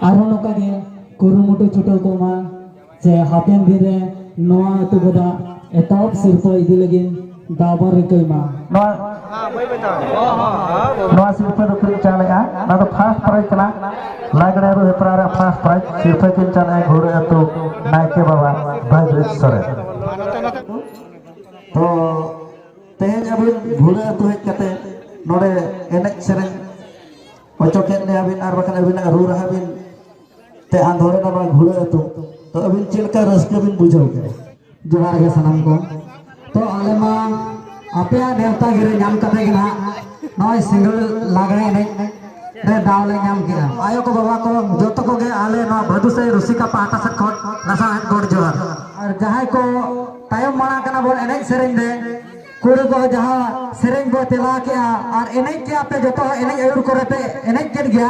ᱟᱨᱦᱚᱸ ᱱᱚᱝᱠᱟ ᱜᱮ ᱠᱩᱨᱩᱢᱩᱴᱩ ᱪᱷᱩᱴᱟᱹᱣ ᱠᱚᱜ ᱢᱟ, ᱥᱮ ᱦᱟᱯᱮᱱ ᱫᱤᱱ ᱨᱮ ᱱᱚᱣᱟ ᱟᱹᱛᱩ ᱜᱚᱰᱟ ᱮᱛᱚᱦᱚᱵ ᱥᱤᱨᱯᱟᱹ ᱤᱫᱤ ᱞᱟᱹᱜᱤᱫ ᱫᱟᱣ ᱵᱚᱱ ᱨᱤᱠᱟᱹᱭ ᱢᱟ᱾ ᱱᱚᱣᱟ, ᱱᱚᱣᱟ ᱥᱤᱨᱯᱟᱹ ᱫᱚ ᱠᱤᱱ ᱪᱟᱞᱮᱜᱼᱟ, ᱱᱚᱣᱟ ᱫᱚ ᱯᱷᱟᱥᱴ ᱯᱨᱟᱭᱤᱡᱽ ᱠᱟᱱᱟ᱾ ᱞᱟᱜᱽᱲᱮ ᱨᱩ ᱦᱮᱯᱨᱟᱣ ᱨᱮ ᱯᱷᱟᱥᱴ ᱯᱨᱟᱭᱤᱡᱽ ᱥᱤᱨᱯᱟᱹ ᱠᱤᱱ ᱪᱟᱞᱮᱜᱼᱟ ᱜᱷᱩᱲᱟᱹ ᱟᱹᱛᱩ ᱱᱟᱭᱠᱮ ᱵᱟᱵᱟ ᱵᱷᱟᱹᱜᱽᱨᱤᱛ ᱥᱚᱨᱮᱱ᱾ ᱛᱚ ᱛᱮᱦᱮᱧ ᱟᱹᱵᱤᱱ ᱜᱷᱩᱲᱟᱹ ᱟᱹᱛᱩ ᱦᱮᱡ ᱠᱟᱛᱮ ᱱᱚᱰᱮ ᱮᱱᱮᱡ ᱥᱮᱨᱮᱧ ᱚᱪᱚ ᱠᱮᱫ ᱞᱮᱭᱟ ᱵᱤᱱ ᱟᱨ ᱵᱟᱠᱷᱟᱱ ᱟᱹᱵᱤᱱᱟᱜ ᱨᱩ ᱨᱟᱦᱟ ᱵᱤᱱ ᱛᱮ ᱟᱸᱫᱳᱲ ᱮᱱᱟ ᱱᱚᱣᱟ ᱜᱷᱩᱲᱟᱹ ᱟᱹᱛᱩ᱾ ᱛᱚ ᱟᱹᱵᱤᱱ ᱪᱮᱫ ᱞᱮᱠᱟ ᱨᱟᱹᱥᱠᱟᱹ ᱵᱤᱱ ᱵᱩᱡᱷᱟᱹᱣ ᱠᱮᱫᱟ? ᱡᱚᱦᱟᱨ ᱜᱮ ᱥᱟᱱᱟᱢ ᱠᱚ᱾ ᱛᱚ ᱟᱞᱮ ᱢᱟ ᱟᱯᱮᱭᱟᱜ ᱱᱮᱣᱛᱟ ᱜᱤᱨᱟᱹ ᱧᱟᱢ ᱠᱟᱛᱮ ᱜᱮ ᱱᱟᱦᱟᱜ ᱱᱚᱜᱼᱚᱭ ᱥᱤᱸᱜᱟᱹᱲ ᱞᱟᱜᱽᱲᱮ ᱮᱱᱮᱡ ᱨᱮ ᱫᱟᱣ ᱞᱮ ᱧᱟᱢ ᱠᱮᱫᱟ᱾ ᱟᱭᱳ ᱠᱚ, ᱵᱟᱵᱟ ᱠᱚ, ᱡᱚᱛᱚ ᱠᱚᱜᱮ ᱟᱞᱮ ᱱᱚᱣᱟ ᱵᱷᱟᱹᱫᱩᱥᱟᱹᱭ ᱨᱩᱥᱤᱠᱟ ᱯᱟᱦᱴᱟ ᱥᱮᱫ ᱠᱷᱚᱱ ᱞᱟᱥᱟᱲᱦᱮᱫ ᱜᱚᱰ ᱡᱚᱦᱟᱨ᱾ ᱟᱨ ᱡᱟᱦᱟᱸᱭ ᱠᱚ ᱛᱟᱭᱚᱢ ᱢᱟᱲᱟᱝ ᱠᱟᱱᱟ ᱵᱚᱱ ᱮᱱᱮᱡ ᱥᱮᱨᱮᱧ ᱨᱮ, ᱠᱩᱲᱤ ᱠᱚ ᱡᱟᱦᱟᱸ ᱥᱮᱨᱮᱧ ᱵᱚ ᱛᱮᱞᱟ ᱠᱮᱜᱼᱟ ᱟᱨ ᱮᱱᱮᱡ ᱠᱮᱜᱼᱟ ᱯᱮ, ᱡᱚᱛᱚ ᱦᱚᱲ ᱮᱱᱮᱡ ᱟᱹᱭᱩᱨ ᱠᱚᱨᱮ ᱯᱮ ᱮᱱᱮᱡ ᱠᱮᱫ ᱜᱮᱭᱟ,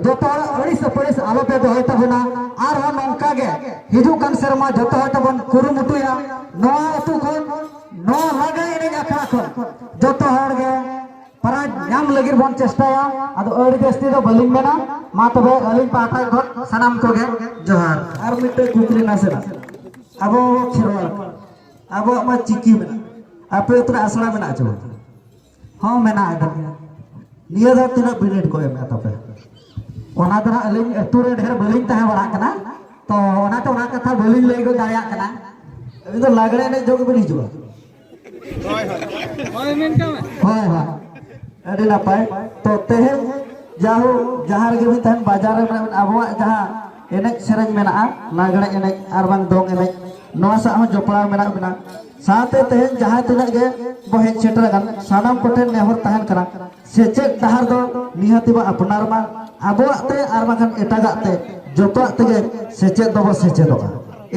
ᱡᱚᱛᱚ ᱦᱚᱲ ᱟᱹᱲᱤᱥ ᱟᱹᱯᱟᱹᱲᱤᱥ ᱟᱞᱚ ᱯᱮ ᱫᱚᱦᱚᱭ ᱛᱟᱵᱚᱱᱟ᱾ ᱟᱨᱦᱚᱸ ᱱᱚᱝᱠᱟ ᱜᱮ ᱦᱤᱡᱩᱜ ᱠᱟᱱ ᱥᱮᱨᱢᱟ ᱡᱚᱛᱚ ᱦᱚᱲ ᱛᱮᱵᱚᱱ ᱠᱩᱨᱩᱢᱩᱴᱩᱭᱟ, ᱱᱚᱣᱟ ᱟᱹᱛᱩ ᱠᱷᱚᱱ, ᱱᱚᱣᱟ ᱞᱟᱜᱽᱲᱮ ᱮᱱᱮᱡ ᱟᱠᱷᱲᱟ ᱠᱷᱚᱱ ᱡᱚᱛᱚ ᱦᱚᱲ ᱜᱮ ᱯᱨᱟᱭᱤᱡᱽ ᱧᱟᱢ ᱞᱟᱹᱜᱤᱫ ᱵᱚᱱ ᱪᱮᱥᱴᱟᱭᱟ᱾ ᱟᱫᱚ ᱟᱹᱰᱤ ᱡᱟᱹᱥᱛᱤ ᱫᱚ ᱵᱟᱹᱞᱤᱧ ᱢᱮᱱᱟ, ᱢᱟ ᱛᱚᱵᱮ ᱟᱹᱞᱤᱧ ᱯᱟᱦᱴᱟ ᱠᱷᱚᱱ ᱥᱟᱱᱟᱢ ᱠᱚᱜᱮ ᱡᱚᱦᱟᱨ᱾ ᱟᱨ ᱢᱤᱫᱴᱮᱱ ᱠᱩᱠᱞᱤ ᱱᱟᱥᱮᱱᱟᱜ, ᱟᱵᱚ ᱠᱷᱮᱨᱣᱟᱲ, ᱟᱵᱚᱣᱟᱜ ᱢᱟ ᱪᱤᱠᱤ ᱢᱮᱱᱟᱜᱼᱟ, ᱟᱯᱮ ᱟᱹᱛᱩ ᱨᱮ ᱟᱥᱲᱟ ᱢᱮᱱᱟᱜᱼᱟ ᱪᱮ ᱵᱟᱝ? ᱦᱚᱸ, ᱢᱮᱱᱟᱜ ᱟᱠᱟᱫ ᱜᱮᱭᱟ᱾ ᱱᱤᱭᱟᱹ ᱫᱷᱟᱣ ᱛᱤᱱᱟᱹᱜ ᱵᱤᱱᱤᱰ ᱠᱚ ᱮᱢᱮᱫ ᱛᱟᱯᱮ? ᱚᱱᱟ ᱫᱚ ᱦᱟᱸᱜ ᱟᱹᱞᱤᱧ ᱟᱹᱛᱩ ᱨᱮ ᱰᱷᱮᱨ ᱵᱟᱹᱞᱤᱧ ᱛᱟᱦᱮᱸ ᱵᱟᱲᱟᱜ ᱠᱟᱱᱟ, ᱛᱚ ᱚᱱᱟᱛᱮ ᱚᱱᱟ ᱠᱟᱛᱷᱟ ᱵᱟᱹᱞᱤᱧ ᱞᱟᱹᱭ ᱜᱚᱫ ᱫᱟᱲᱮᱭᱟᱜ ᱠᱟᱱᱟ᱾ ᱟᱹᱵᱤᱱ ᱫᱚ ᱞᱟᱜᱽᱲᱮ ᱮᱱᱮᱡ ᱡᱚᱝ ᱜᱮᱵᱤᱱ ᱦᱤᱡᱩᱜᱼᱟ? ᱦᱳᱭ, ᱦᱳᱭ᱾ ᱟᱹᱰᱤ ᱱᱟᱯᱟᱭ᱾ ᱛᱚ ᱛᱮᱦᱮᱧ ᱡᱟᱦᱳ, ᱡᱟᱦᱟᱸ ᱨᱮᱜᱮ ᱵᱤᱱ ᱛᱟᱦᱮᱱ, ᱵᱟᱡᱟᱨ ᱨᱮ ᱢᱮᱱᱟᱜ ᱵᱤᱱ, ᱟᱵᱚᱣᱟᱜ ᱡᱟᱦᱟᱸ ᱮᱱᱮᱡ ᱥᱮᱨᱮᱧ ᱢᱮᱱᱟᱜᱼᱟ, ᱞᱟᱜᱽᱲᱮ ᱮᱱᱮᱡ ᱟᱨ ᱵᱟᱝ ᱫᱚᱝ ᱮᱱᱮᱡ, ᱱᱚᱣᱟ ᱥᱟᱶ ᱦᱚᱸ ᱡᱚᱯᱲᱟᱣ ᱢᱮᱱᱟᱜ ᱵᱤᱱᱟ᱾ ᱥᱟᱶᱛᱮ ᱛᱮᱦᱮᱧ ᱡᱟᱦᱟᱸ ᱛᱤᱱᱟᱹᱜ ᱜᱮ ᱵᱚ ᱦᱮᱡ ᱥᱮᱴᱮᱨ ᱟᱠᱟᱱ, ᱥᱟᱱᱟᱢ ᱠᱚᱴᱷᱮᱱ ᱱᱮᱦᱚᱨ ᱛᱟᱦᱮᱱ ᱠᱟᱱᱟ, ᱥᱮᱪᱮᱫ ᱰᱟᱦᱟᱨ ᱫᱚ ᱱᱤᱦᱟᱹᱛᱤ ᱵᱚ ᱟᱯᱱᱟᱨ ᱢᱟ, ᱟᱵᱚᱣᱟᱜ ᱛᱮ ᱟᱨ ᱵᱟᱝᱠᱷᱟᱱ ᱮᱴᱟᱜᱟᱜ ᱛᱮ, ᱡᱚᱛᱚᱣᱟᱜ ᱛᱮᱜᱮ ᱥᱮᱪᱮᱫ ᱫᱚᱵᱚ ᱥᱮᱪᱮᱫᱚᱜᱼᱟ᱾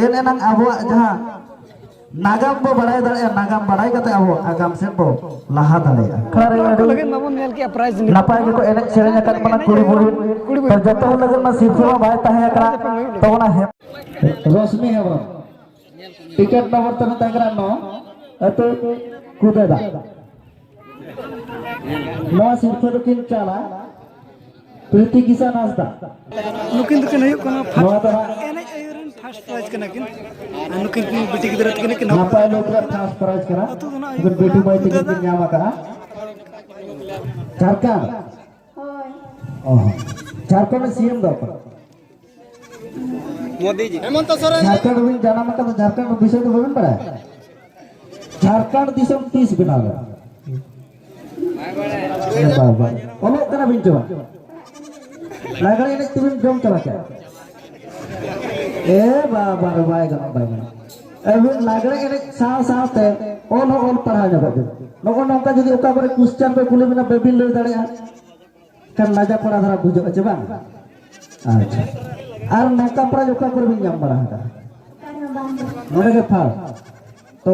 ᱮᱱ ᱮᱱᱟᱝ ᱟᱵᱚᱣᱟᱜ ᱡᱟᱦᱟᱸ ᱱᱟᱜᱟᱢ ᱵᱚ ᱵᱟᱲᱟᱭ ᱫᱟᱲᱮᱭᱟᱜᱼᱟ, ᱱᱟᱜᱟᱢ ᱵᱟᱲᱟᱭ ᱠᱟᱛᱮ ᱟᱵᱚ ᱟᱜᱟᱢ ᱥᱮᱫ ᱵᱚ ᱞᱟᱦᱟ ᱫᱟᱲᱮᱭᱟᱜᱼᱟ᱾ ᱟᱠᱷᱲᱟ ᱨᱮ ᱟᱹᱰᱤ ᱞᱟᱹᱜᱤᱫ ᱢᱟᱵᱚᱱ ᱧᱮᱞ ᱠᱮᱜᱼᱟ prize ᱱᱟᱯᱟᱭ ᱜᱮᱠᱚ ᱮᱱᱮᱡ ᱥᱮᱨᱮᱧ ᱟᱠᱟᱫ ᱵᱚᱱᱟ ᱠᱩᱲᱤ ᱵᱩᱲᱦᱤ᱾ ᱛᱚ, ᱡᱚᱛᱚ ᱦᱚᱲ ᱞᱟᱹᱜᱤᱫ ᱢᱟ ᱥᱤᱨᱯᱷᱟᱹ ᱢᱟ ᱵᱟᱭ ᱛᱟᱦᱮᱸ ᱟᱠᱟᱱᱟ᱾ ᱛᱚ, ᱚᱱᱟ ᱦᱮ-, ᱨᱚᱥᱢᱤ ᱦᱮᱢᱵᱨᱚᱢ, ᱴᱤᱠᱤᱴ ᱱᱚᱢᱵᱚᱨ ᱛᱟᱵᱮᱱ ᱛᱟᱦᱮᱸ ᱠᱟᱱᱟ ᱱᱚ, ᱟᱹᱛᱩ ᱠᱩᱫᱟᱹᱫᱟ᱾ ᱱᱚᱣᱟ ᱥᱤᱨᱯᱷᱟᱹ ᱫᱚᱠᱤᱱ ᱪᱟᱞᱟ ᱯᱨᱤᱛᱤ ᱠᱤᱥᱟᱱ ᱦᱟᱸᱥᱫᱟ᱾ ᱱᱩᱠᱤᱱ ᱫᱚᱠᱤᱱ ᱦᱩᱭᱩᱜ ᱠᱟᱱᱟ ᱱᱚᱣᱟ ᱫᱚ ᱦᱟᱸᱜ ᱮᱱᱮᱡ ᱟᱭᱳ ᱨᱮᱱ first prize ᱠᱟᱱᱟ ᱠᱤᱱ᱾ ᱟᱨ ᱱᱩᱠᱤᱱ ᱠᱤᱱ ᱵᱤᱴᱤ ᱜᱤᱫᱽᱨᱟᱹ ᱛᱟᱹᱠᱤᱱ ᱠᱤᱱ ᱱᱟᱯᱟᱭ ᱞᱩᱠ ᱨᱮ first prize ᱠᱟᱱᱟ᱾ ᱟᱹᱛᱩ ᱫᱚ ᱱᱟᱜ ᱱᱩᱠᱤᱱ ᱦᱩᱭᱩᱜ ᱵᱤᱴᱤ ᱠᱟᱱᱟ ᱢᱟᱹᱭ ᱛᱟᱹᱠᱤᱱ ᱠᱩᱫᱟᱹᱫᱟ᱾ ᱠᱤᱱ ᱧᱟᱢ ᱟᱠᱟᱫᱼᱟ᱾ ᱡᱷᱟᱲᱠᱷᱚᱸᱰ᱾ ᱦᱳᱭ᱾ ᱚ᱾ ᱡᱷᱟᱲᱠᱷᱚᱸᱰ ᱨᱮ ᱥᱤ ᱮᱢ ᱫᱚ ᱚᱠᱚᱭ? ᱢᱳᱫᱤ ᱡᱤ᱾ ᱦᱮᱢᱚᱱᱛᱚ ᱥᱚᱨᱮᱱ᱾ ᱡᱷᱟᱲᱠᱷᱚᱸᱰ ᱨᱮᱵᱤᱱ ᱡᱟᱱᱟᱢ ᱟᱠᱟᱱᱟ, ᱡᱷᱟᱲᱠᱷᱚᱸᱰ ᱵᱤᱥᱚᱭ ᱫᱚ ᱵᱟᱵᱤᱱ ᱵᱟᱲᱟᱭᱟ? ᱡᱷᱟᱲᱠᱷᱚᱸᱰ ᱫᱤᱥᱚᱢ ᱛᱤᱥ ᱵᱮᱱᱟᱣ ᱞᱮᱱᱟ? ᱮ ᱵᱟᱵᱟ, ᱚᱞᱚᱜ ᱠᱟᱱᱟ ᱵᱤᱱ ᱪᱮ ᱵᱟᱝ? ᱞᱟᱜᱽᱲᱮ ᱮᱱᱮᱡ ᱛᱮᱵᱤᱱ ᱡᱚᱢ ᱪᱟᱵᱟ ᱠᱮᱫᱟ? ᱮ ᱵᱟᱵᱟ ᱨᱮ, ᱵᱟᱭ ᱜᱟᱱᱚᱜ, ᱵᱟᱭ ᱜᱟᱱᱚᱜ᱾ ᱟᱹᱵᱤᱱ ᱞᱟᱜᱽᱲᱮ ᱮᱱᱮᱡ ᱥᱟᱶ ᱥᱟᱶᱛᱮ ᱚᱞ ᱦᱚᱸ ᱚᱞ ᱯᱟᱲᱦᱟᱣ ᱧᱚᱜᱚᱜ ᱵᱤᱱ᱾ ᱱᱚᱜᱼᱚ ᱱᱚᱝᱠᱟ ᱡᱩᱫᱤ ᱚᱠᱟ ᱠᱚᱨᱮ question ᱠᱚ ᱠᱩᱞᱤ ᱵᱤᱱᱟ, ᱵᱟᱹᱵᱤᱱ ᱞᱟᱹᱭ ᱫᱟᱲᱮᱭᱟᱜᱼᱟ, ᱠᱷᱟᱱ ᱞᱟᱡᱟ ᱯᱟᱲᱟ ᱫᱷᱟᱨᱟ ᱵᱩᱡᱷᱟᱹᱜᱼᱟ ᱪᱮ ᱵᱟᱝ? ᱟᱪᱪᱷᱟ, ᱟᱨ ᱱᱚᱝᱠᱟ prize ᱚᱠᱟ ᱠᱚᱨᱮ ᱵᱤᱱ ᱧᱟᱢ ᱵᱟᱲᱟ ᱟᱠᱟᱫᱟ? ᱱᱚᱰᱮ ᱜᱮ first᱾ ᱛᱚ,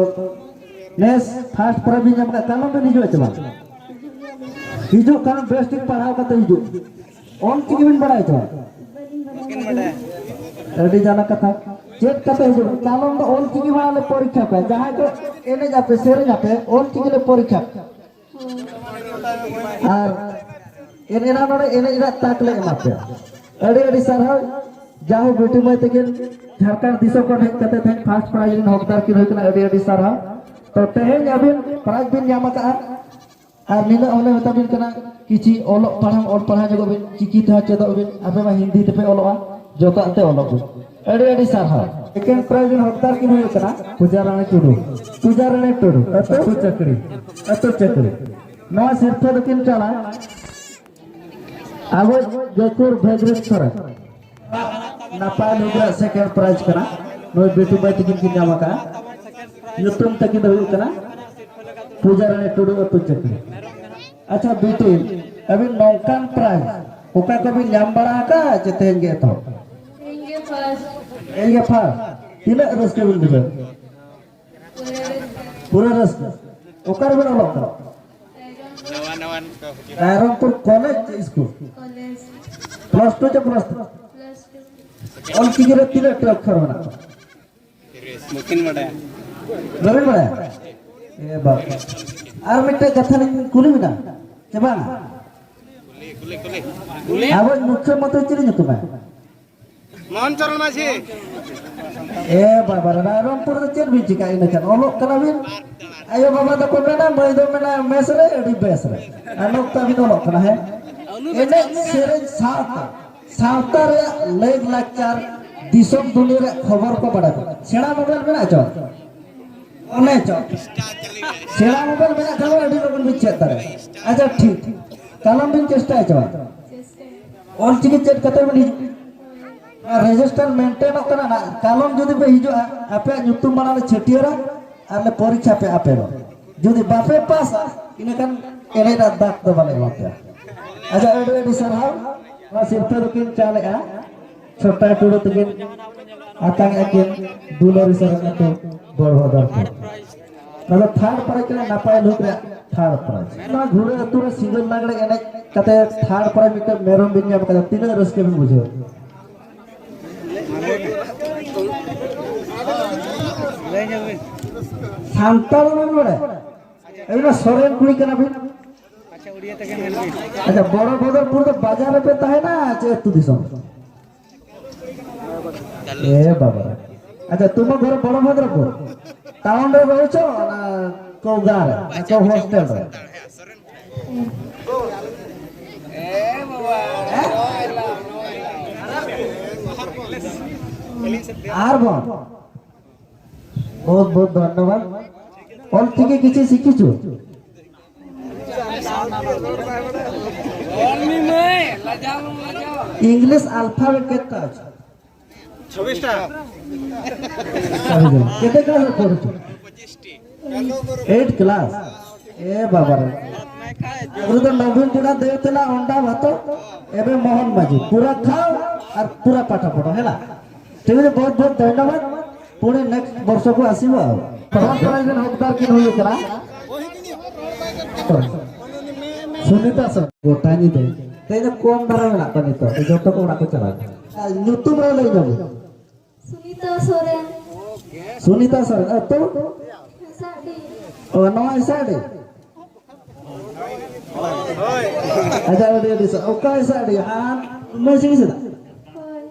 ᱱᱮᱥ first prize ᱵᱤᱱ ᱧᱟᱢ ᱠᱟᱜ, ᱠᱟᱞᱚᱢ ᱵᱤᱱ ᱦᱤᱡᱩᱜᱼᱟ ᱪᱮ ᱵᱟᱝ? ᱦᱤᱡᱩᱜ ᱠᱷᱟᱱ ᱵᱮᱥ ᱴᱷᱤᱠ ᱯᱟᱲᱦᱟᱣ ᱠᱟᱛᱮ ᱦᱤᱡᱩᱜ᱾ ᱚᱞ ᱪᱤᱠᱤ ᱵᱤᱱ ᱵᱟᱲᱟᱭᱟ ᱪᱮ ᱵᱟᱝ? ᱟᱹᱰᱤ ᱡᱟᱞᱟ ᱠᱟᱛᱷᱟ᱾ ᱪᱮᱫ ᱠᱟᱛᱮ ᱦᱤᱡᱩᱜ? ᱠᱟᱞᱚᱢ ᱫᱚ ᱚᱞ ᱪᱤᱠᱤ ᱢᱟ ᱞᱮ ᱯᱚᱨᱤᱠᱠᱷᱟ ᱯᱮ, ᱡᱟᱦᱟᱸᱭ ᱠᱚ ᱮᱱᱮᱡ ᱟᱯᱮ, ᱥᱮᱨᱮᱧ ᱟᱯᱮ, ᱚᱞ ᱪᱤᱠᱤ ᱞᱮ ᱯᱚᱨᱤᱠᱠᱷᱟ᱾ ᱟᱨ ᱮᱱ ᱮᱱᱟᱝ ᱱᱚᱰᱮ ᱮᱱᱮᱡ ᱨᱮᱱᱟᱜ ᱛᱟᱠ ᱞᱮ ᱮᱢᱟ ᱯᱮᱭᱟ᱾ ᱟᱹᱰᱤ ᱟᱹᱰᱤ ᱥᱟᱨᱦᱟᱣ᱾ ᱡᱟᱦᱳ, ᱵᱤᱴᱤ ᱢᱟᱹᱭ ᱛᱟᱹᱠᱤᱱ ᱡᱷᱟᱲᱠᱷᱚᱸᱰ ᱫᱤᱥᱚᱢ ᱠᱷᱚᱱ ᱦᱮᱡ ᱠᱟᱛᱮ ᱛᱮᱦᱮᱧ first prize ᱨᱮᱱ ᱦᱚᱠᱫᱟᱨ ᱠᱤᱱ ᱦᱩᱭ ᱠᱟᱱᱟ᱾ ᱟᱹᱰᱤ ᱟᱹᱰᱤ ᱥᱟᱨᱦᱟᱣ᱾ ᱛᱚ, ᱛᱮᱦᱮᱧ ᱟᱹᱵᱤᱱ prize ᱵᱤᱱ ᱧᱟᱢ ᱟᱠᱟᱫᱼᱟ᱾ ᱟᱨ ᱱᱤᱱᱟᱹᱜ ᱦᱚᱸᱞᱮ ᱢᱮᱛᱟ ᱵᱤᱱ ᱠᱟᱱᱟ, ᱠᱤᱪᱷᱤ ᱚᱞᱚᱜ ᱯᱟᱲᱦᱟᱣ, ᱚᱞ ᱯᱟᱲᱦᱟᱣ ᱧᱚᱜᱚᱜ ᱵᱤᱱ, ᱪᱤᱠᱤ ᱛᱮᱦᱚᱸ ᱪᱮᱫᱚᱜ ᱵᱤᱱ, ᱟᱯᱮ ᱢᱟ ᱦᱤᱱᱫᱤ ᱛᱮᱯᱮ ᱚᱞᱚᱜᱼᱟ, ᱡᱚᱛᱚᱣᱟᱜ ᱛᱮ ᱚᱞᱚᱜ ᱵᱤᱱ᱾ ᱟᱹᱰᱤ ᱟᱹᱰᱤ ᱥᱟᱨᱦᱟᱣ᱾ Second prize ᱨᱮᱱ ᱦᱚᱠᱫᱟᱨ ᱠᱤᱱ ᱦᱩᱭᱩᱜ ᱠᱟᱱᱟ ᱯᱩᱡᱟ ᱨᱟᱱᱤ ᱴᱩᱰᱩ᱾ ᱯᱩᱡᱟ ᱨᱟᱱᱤ ᱴᱩᱰᱩ, ᱟᱹᱛᱩ ᱪᱟᱹᱠᱨᱤ, ᱟᱹᱛᱩ ᱪᱟᱹᱠᱨᱤ᱾ ᱱᱚᱣᱟ ᱥᱤᱨᱯᱷᱟᱹ ᱫᱚᱠᱤᱱ ᱪᱟᱞᱟ ᱟᱵᱚ ᱜᱟᱹᱠᱷᱩᱲ ᱵᱷᱟᱹᱜᱽᱨᱤ ᱥᱚᱨᱮᱱ ᱱᱟᱯᱟᱭ ᱱᱩᱠᱨᱟ ᱥᱮᱠᱮᱱᱰ ᱯᱨᱟᱭᱤᱡᱽ ᱠᱟᱱᱟ᱾ ᱱᱩᱭ ᱵᱤᱴᱩ ᱵᱟᱹᱭ ᱛᱟᱹᱠᱤᱱ ᱠᱤᱱ ᱧᱟᱢ ᱟᱠᱟᱫᱼᱟ᱾ ᱧᱩᱛᱩᱢ ᱛᱟᱹᱠᱤᱱ ᱫᱚ ᱦᱩᱭᱩᱜ ᱠᱟᱱᱟ ᱯᱩᱡᱟᱨᱟᱱᱤ ᱴᱩᱰᱩ ᱟᱹᱛᱩ ᱪᱟᱹᱠᱨᱤ᱾ ᱟᱪᱪᱷᱟ ᱵᱤᱴᱤ, ᱟᱹᱵᱤᱱ ᱱᱚᱝᱠᱟᱱ ᱯᱨᱟᱭᱤᱡᱽ ᱚᱠᱟ ᱠᱚᱵᱤᱱ ᱧᱟᱢ ᱵᱟᱲᱟ ᱟᱠᱟᱫᱼᱟ ᱪᱮ ᱛᱮᱦᱮᱧ ᱜᱮ ᱮᱛᱚᱦᱚᱵ? ᱤᱧ ᱜᱮ ᱯᱷᱟᱥᱴ᱾ ᱤᱧ ᱜᱮ ᱯᱷᱟᱥᱴ᱾ ᱛᱤᱱᱟᱹᱜ ᱨᱟᱹᱥᱠᱟᱹ ᱵᱤᱱ ᱵᱩᱡᱷᱟᱹᱣ? ᱯᱩᱨᱟᱹ ᱨᱟᱹᱥᱠᱟᱹ᱾ ᱚᱠᱟ ᱨᱮᱵᱤᱱ ᱚᱞᱚᱜ ᱠᱟᱱᱟ? ᱱᱟᱣᱟ ᱱᱟᱣᱟ ᱠᱚ ᱦᱤᱡᱩᱜ᱾ ᱨᱟᱭᱨᱚᱝᱯᱩᱨ ᱠᱚᱞᱮᱡᱽ ᱪᱮ ᱥᱠᱩᱞ? ᱠᱚᱞᱮᱡᱽ᱾ ᱯᱞᱟᱥ ᱴᱩ ᱪᱮ plus three? Plus two. Ol Chiki ᱨᱮ ᱛᱤᱱᱟᱹᱜ ᱴᱤ ᱚᱠᱠᱷᱚᱨ ᱢᱮᱱᱟᱜ ᱠᱚᱣᱟ? ᱵᱟᱹᱠᱤᱱ ᱵᱟᱰᱟᱭᱟ᱾ ᱵᱟᱹᱵᱤᱱ ᱵᱟᱰᱟᱭᱟ? ᱮ ᱵᱟᱵᱟ᱾ ᱟᱨ ᱢᱤᱫᱴᱮᱡ ᱠᱟᱛᱷᱟ ᱞᱤᱧ ᱠᱩᱞᱤ ᱵᱤᱱᱟ, ᱪᱮ ᱵᱟᱝ? ᱟᱵᱚ ᱢᱩᱠᱷᱭᱚᱢᱚᱱᱛᱨᱤ ᱪᱮᱫ ᱧᱩᱛᱩᱢ ᱛᱟᱭ? ᱢᱳᱦᱚᱱ ᱪᱚᱨᱚᱱ ᱢᱟᱹᱡᱷᱤ᱾ ᱮ ᱵᱟᱵᱟ ᱨᱮ, ᱨᱟᱭᱨᱚᱝᱯᱩᱨ ᱨᱮ ᱪᱮᱫ ᱵᱤᱱ ᱪᱤᱠᱟᱹᱭᱟ ᱤᱱᱟᱹ ᱠᱷᱟᱱ? ᱚᱞᱚᱜ ᱠᱟᱱᱟ ᱵᱤᱱ? ᱟᱭᱳ ᱵᱟᱵᱟ ᱫᱚᱠᱚ ᱢᱮᱱᱟ, ᱢᱟᱹᱭ ᱫᱚ ᱢᱮᱱᱟ ᱢᱮᱥ ᱨᱮ, ᱟᱹᱰᱤ ᱵᱮᱥ ᱨᱮ᱾ ᱟᱨ ᱱᱚᱝᱠᱟ ᱵᱤᱱ ᱚᱞᱚᱜ ᱠᱟᱱᱟ, ᱦᱮᱸ? ᱮᱱᱮᱡ ᱥᱮᱨᱮᱧ ᱥᱟᱶᱛᱮ ᱥᱟᱶᱛᱟ ᱨᱮᱭᱟᱜ ᱞᱟᱹᱭ ᱞᱟᱠᱪᱟᱨ, ᱫᱤᱥᱚᱢ ᱫᱩᱱᱤᱭᱟᱹ ᱨᱮᱭᱟᱜ ᱠᱷᱚᱵᱚᱨ ᱠᱚ ᱵᱟᱲᱟᱭ ᱠᱟᱱᱟ᱾ ᱥᱮᱬᱟ ᱢᱳᱵᱟᱭᱤᱞ ᱢᱮᱱᱟᱜ ᱪᱚ? ᱚᱱᱮ ᱪᱚ᱾ ᱥᱮᱬᱟ ᱢᱳᱵᱟᱭᱤᱞ ᱢᱮᱱᱟᱜ ᱠᱷᱟᱱ ᱟᱹᱰᱤ ᱞᱚᱜᱚᱱ ᱵᱤᱱ ᱪᱮᱫ ᱫᱟᱲᱮᱭᱟᱜᱼᱟ᱾ ᱟᱪᱪᱷᱟ ᱴᱷᱤᱠ, ᱠᱟᱞᱚᱢ ᱵᱤᱱ ᱪᱮᱥᱴᱟᱭᱟ ᱪᱚ? ᱚᱞ ᱪᱤᱠᱤ ᱪᱮᱫ ᱠᱟᱛᱮ ᱵᱤᱱ ᱦᱤᱡᱩᱜ? ᱨᱮᱡᱤᱥᱴᱟᱨ ᱢᱮᱱᱴᱮᱱᱚᱜ ᱠᱟᱱᱟ ᱱᱟ, ᱠᱟᱞᱚᱢ ᱡᱩᱫᱤ ᱯᱮ ᱦᱤᱡᱩᱜᱼᱟ, ᱟᱯᱮᱭᱟᱜ ᱧᱩᱛᱩᱢ ᱢᱟᱲᱟᱝ ᱞᱮ ᱪᱷᱟᱹᱴᱭᱟᱹᱨᱟ ᱟᱨ ᱞᱮ ᱯᱚᱨᱤᱠᱠᱷᱟ ᱯᱮ ᱟᱯᱮ ᱫᱚ᱾ ᱡᱩᱫᱤ ᱵᱟᱯᱮ ᱯᱟᱥᱟ, ᱤᱱᱟᱹᱠᱷᱟᱱ ᱮᱱᱮᱡ ᱨᱮᱱᱟᱜ ᱫᱟᱜ ᱫᱚ ᱵᱟᱞᱮ ᱮᱢᱟ ᱯᱮᱭᱟ᱾ ᱟᱪᱪᱷᱟ, ᱟᱹᱰᱤ ᱟᱹᱰᱤ ᱥᱟᱨᱦᱟᱣ᱾ ᱱᱚᱣᱟ ᱥᱤᱨᱯᱟᱹ ᱫᱚᱠᱤᱱ ᱪᱟᱞᱮᱜᱼᱟ ᱪᱷᱳᱴᱟ ᱴᱩᱰᱩ ᱛᱟᱹᱠᱤᱱ, ᱟᱛᱟᱝ ᱟᱹᱠᱤᱱ ᱫᱩᱞᱟᱹᱲᱤ ᱥᱚᱨᱮᱱ ᱟᱹᱛᱩ ᱵᱚᱲ ᱵᱷᱟᱫᱚᱨ ᱠᱷᱚᱱ᱾ ᱱᱚᱣᱟ ᱫᱚ ᱛᱷᱟᱨᱰ ᱯᱨᱟᱭᱤᱡᱽ ᱠᱟᱱᱟ, ᱱᱟᱯᱟᱭ ᱞᱩᱠ ᱨᱮᱭᱟᱜ ᱛᱷᱟᱨᱰ ᱯᱨᱟᱭᱤᱡᱽ᱾ ᱱᱚᱣᱟ ᱜᱷᱩᱲᱟᱹ ᱟᱹᱛᱩ ᱨᱮ ᱥᱤᱸᱜᱟᱹᱲ ᱞᱟᱜᱽᱲᱮ ᱮᱱᱮᱡ ᱠᱟᱛᱮ ᱛᱷᱟᱨᱰ ᱯᱨᱟᱭᱤᱡᱽ ᱢᱤᱫᱴᱮᱱ ᱢᱮᱨᱚᱢ ᱵᱤᱱ ᱧᱟᱢ ᱠᱟᱫᱟ, ᱛᱤᱱᱟᱹᱜ ᱨᱟᱹᱥᱠᱟᱹ ᱵᱤᱱ ᱵᱩᱡᱷᱟᱹᱣ? ᱥᱟᱱᱛᱟᱲ ᱵᱟᱵᱤᱱ ᱵᱟᱲᱟᱭᱟ? ᱟᱹᱵᱤᱱ ᱢᱟ ᱥᱚᱨᱮᱱ ᱠᱩᱲᱤ ᱠᱟᱱᱟ ᱵᱤᱱ᱾ ᱟᱪᱪᱷᱟ, ᱵᱚᱲᱚ ᱵᱚᱫᱚᱨᱯᱩᱨ ᱫᱚ ᱵᱟᱡᱟᱨ ᱨᱮᱯᱮ ᱛᱟᱦᱮᱱᱟ ᱪᱮ ᱟᱹᱛᱩ ᱫᱤᱥᱚᱢ? ᱮ ᱵᱟᱵᱟ᱾ ᱟᱪᱪᱷᱟ, ᱛᱩᱢ ᱜᱷᱚᱨ ᱵᱚᱲᱚ ᱵᱚᱫᱚᱨᱯᱩᱨ᱾ ᱴᱟᱣᱩᱱ ᱨᱮ ᱨᱚᱦᱩᱪᱷᱚ ᱱᱟ ᱠᱚ ᱜᱟᱨ ᱨᱮ, ᱱᱟ ᱠᱚ ᱦᱚᱥᱴᱮᱞ ᱨᱮ? ᱟᱨ ᱵᱚᱱ ᱵᱚᱦᱩᱛ ᱵᱚᱦᱩᱛ ᱫᱷᱚᱱᱭᱚᱵᱟᱫ᱾ ᱚᱞ ᱪᱤᱠᱤ ᱠᱤᱪᱷᱤ ᱥᱤᱠᱷᱤᱪᱷᱩ? English alphabet କେତେ ଅଛି? ଛବିଶଟା। କେତେ କ୍ଲାସ ପଢୁଛୁ? Eight class. ଏ ବାବାରେ, ଆଗରୁ ତ ନବୀନ ପଣ୍ଡା ଦେଉଥିଲା ଅଣ୍ଡା ଭାତ, ଏବେ ମୋହନ ମାଝୀ। ପୁରା ଖାଅ ଆର୍ ପୁରା ପାଠ ପଢ, ହେଲା। ଠିକ ଅଛି, ବହୁତ ବହୁତ ଧନ୍ୟବାଦ। ପୁଣି ନେକ୍ସଟ ବର୍ଷକୁ ଆସିବ ଆଉ। ପ୍ରଥମ ପ୍ରାଇଜ ହକଦାର କିଏ ହୁଏ କଲା? ସୁନିତା ସାର। ᱜᱚᱴᱟ ᱧᱤᱫᱟᱹ᱾ ᱛᱮᱦᱮᱧ ᱫᱚ ᱠᱚᱢ ᱫᱷᱟᱨᱟ ᱢᱮᱱᱟᱜ ᱠᱚᱣᱟ ᱱᱤᱛᱚᱜ, ᱡᱚᱛᱚ ᱠᱚ ᱚᱲᱟᱜ ᱠᱚ ᱪᱟᱞᱟᱣ ᱮᱱᱟ᱾ ᱧᱩᱛᱩᱢ ᱨᱮ ᱞᱟᱹᱭ ᱧᱚᱜ ᱢᱮ᱾ ᱥᱩᱱᱤᱛᱟ ᱥᱚᱨᱮᱱ᱾ ᱥᱩᱱᱤᱛᱟ ᱥᱚᱨᱮᱱ᱾ ᱟᱹᱛᱩ? ᱦᱮᱸᱥᱟᱰᱤ᱾ ᱚ, ᱱᱚᱣᱟ ᱦᱮᱸᱥᱟᱰᱤ? ᱟᱪᱪᱷᱟ, ᱟᱹᱰᱤ, ᱟᱹᱰᱤ ᱥᱟ-, ᱚᱠᱟ ᱦᱮᱸᱥᱟᱰᱤ? ᱟᱨ ᱢᱟᱹᱡᱷᱤ ᱦᱮᱸᱥᱟᱰᱤ? ᱦᱳᱭ᱾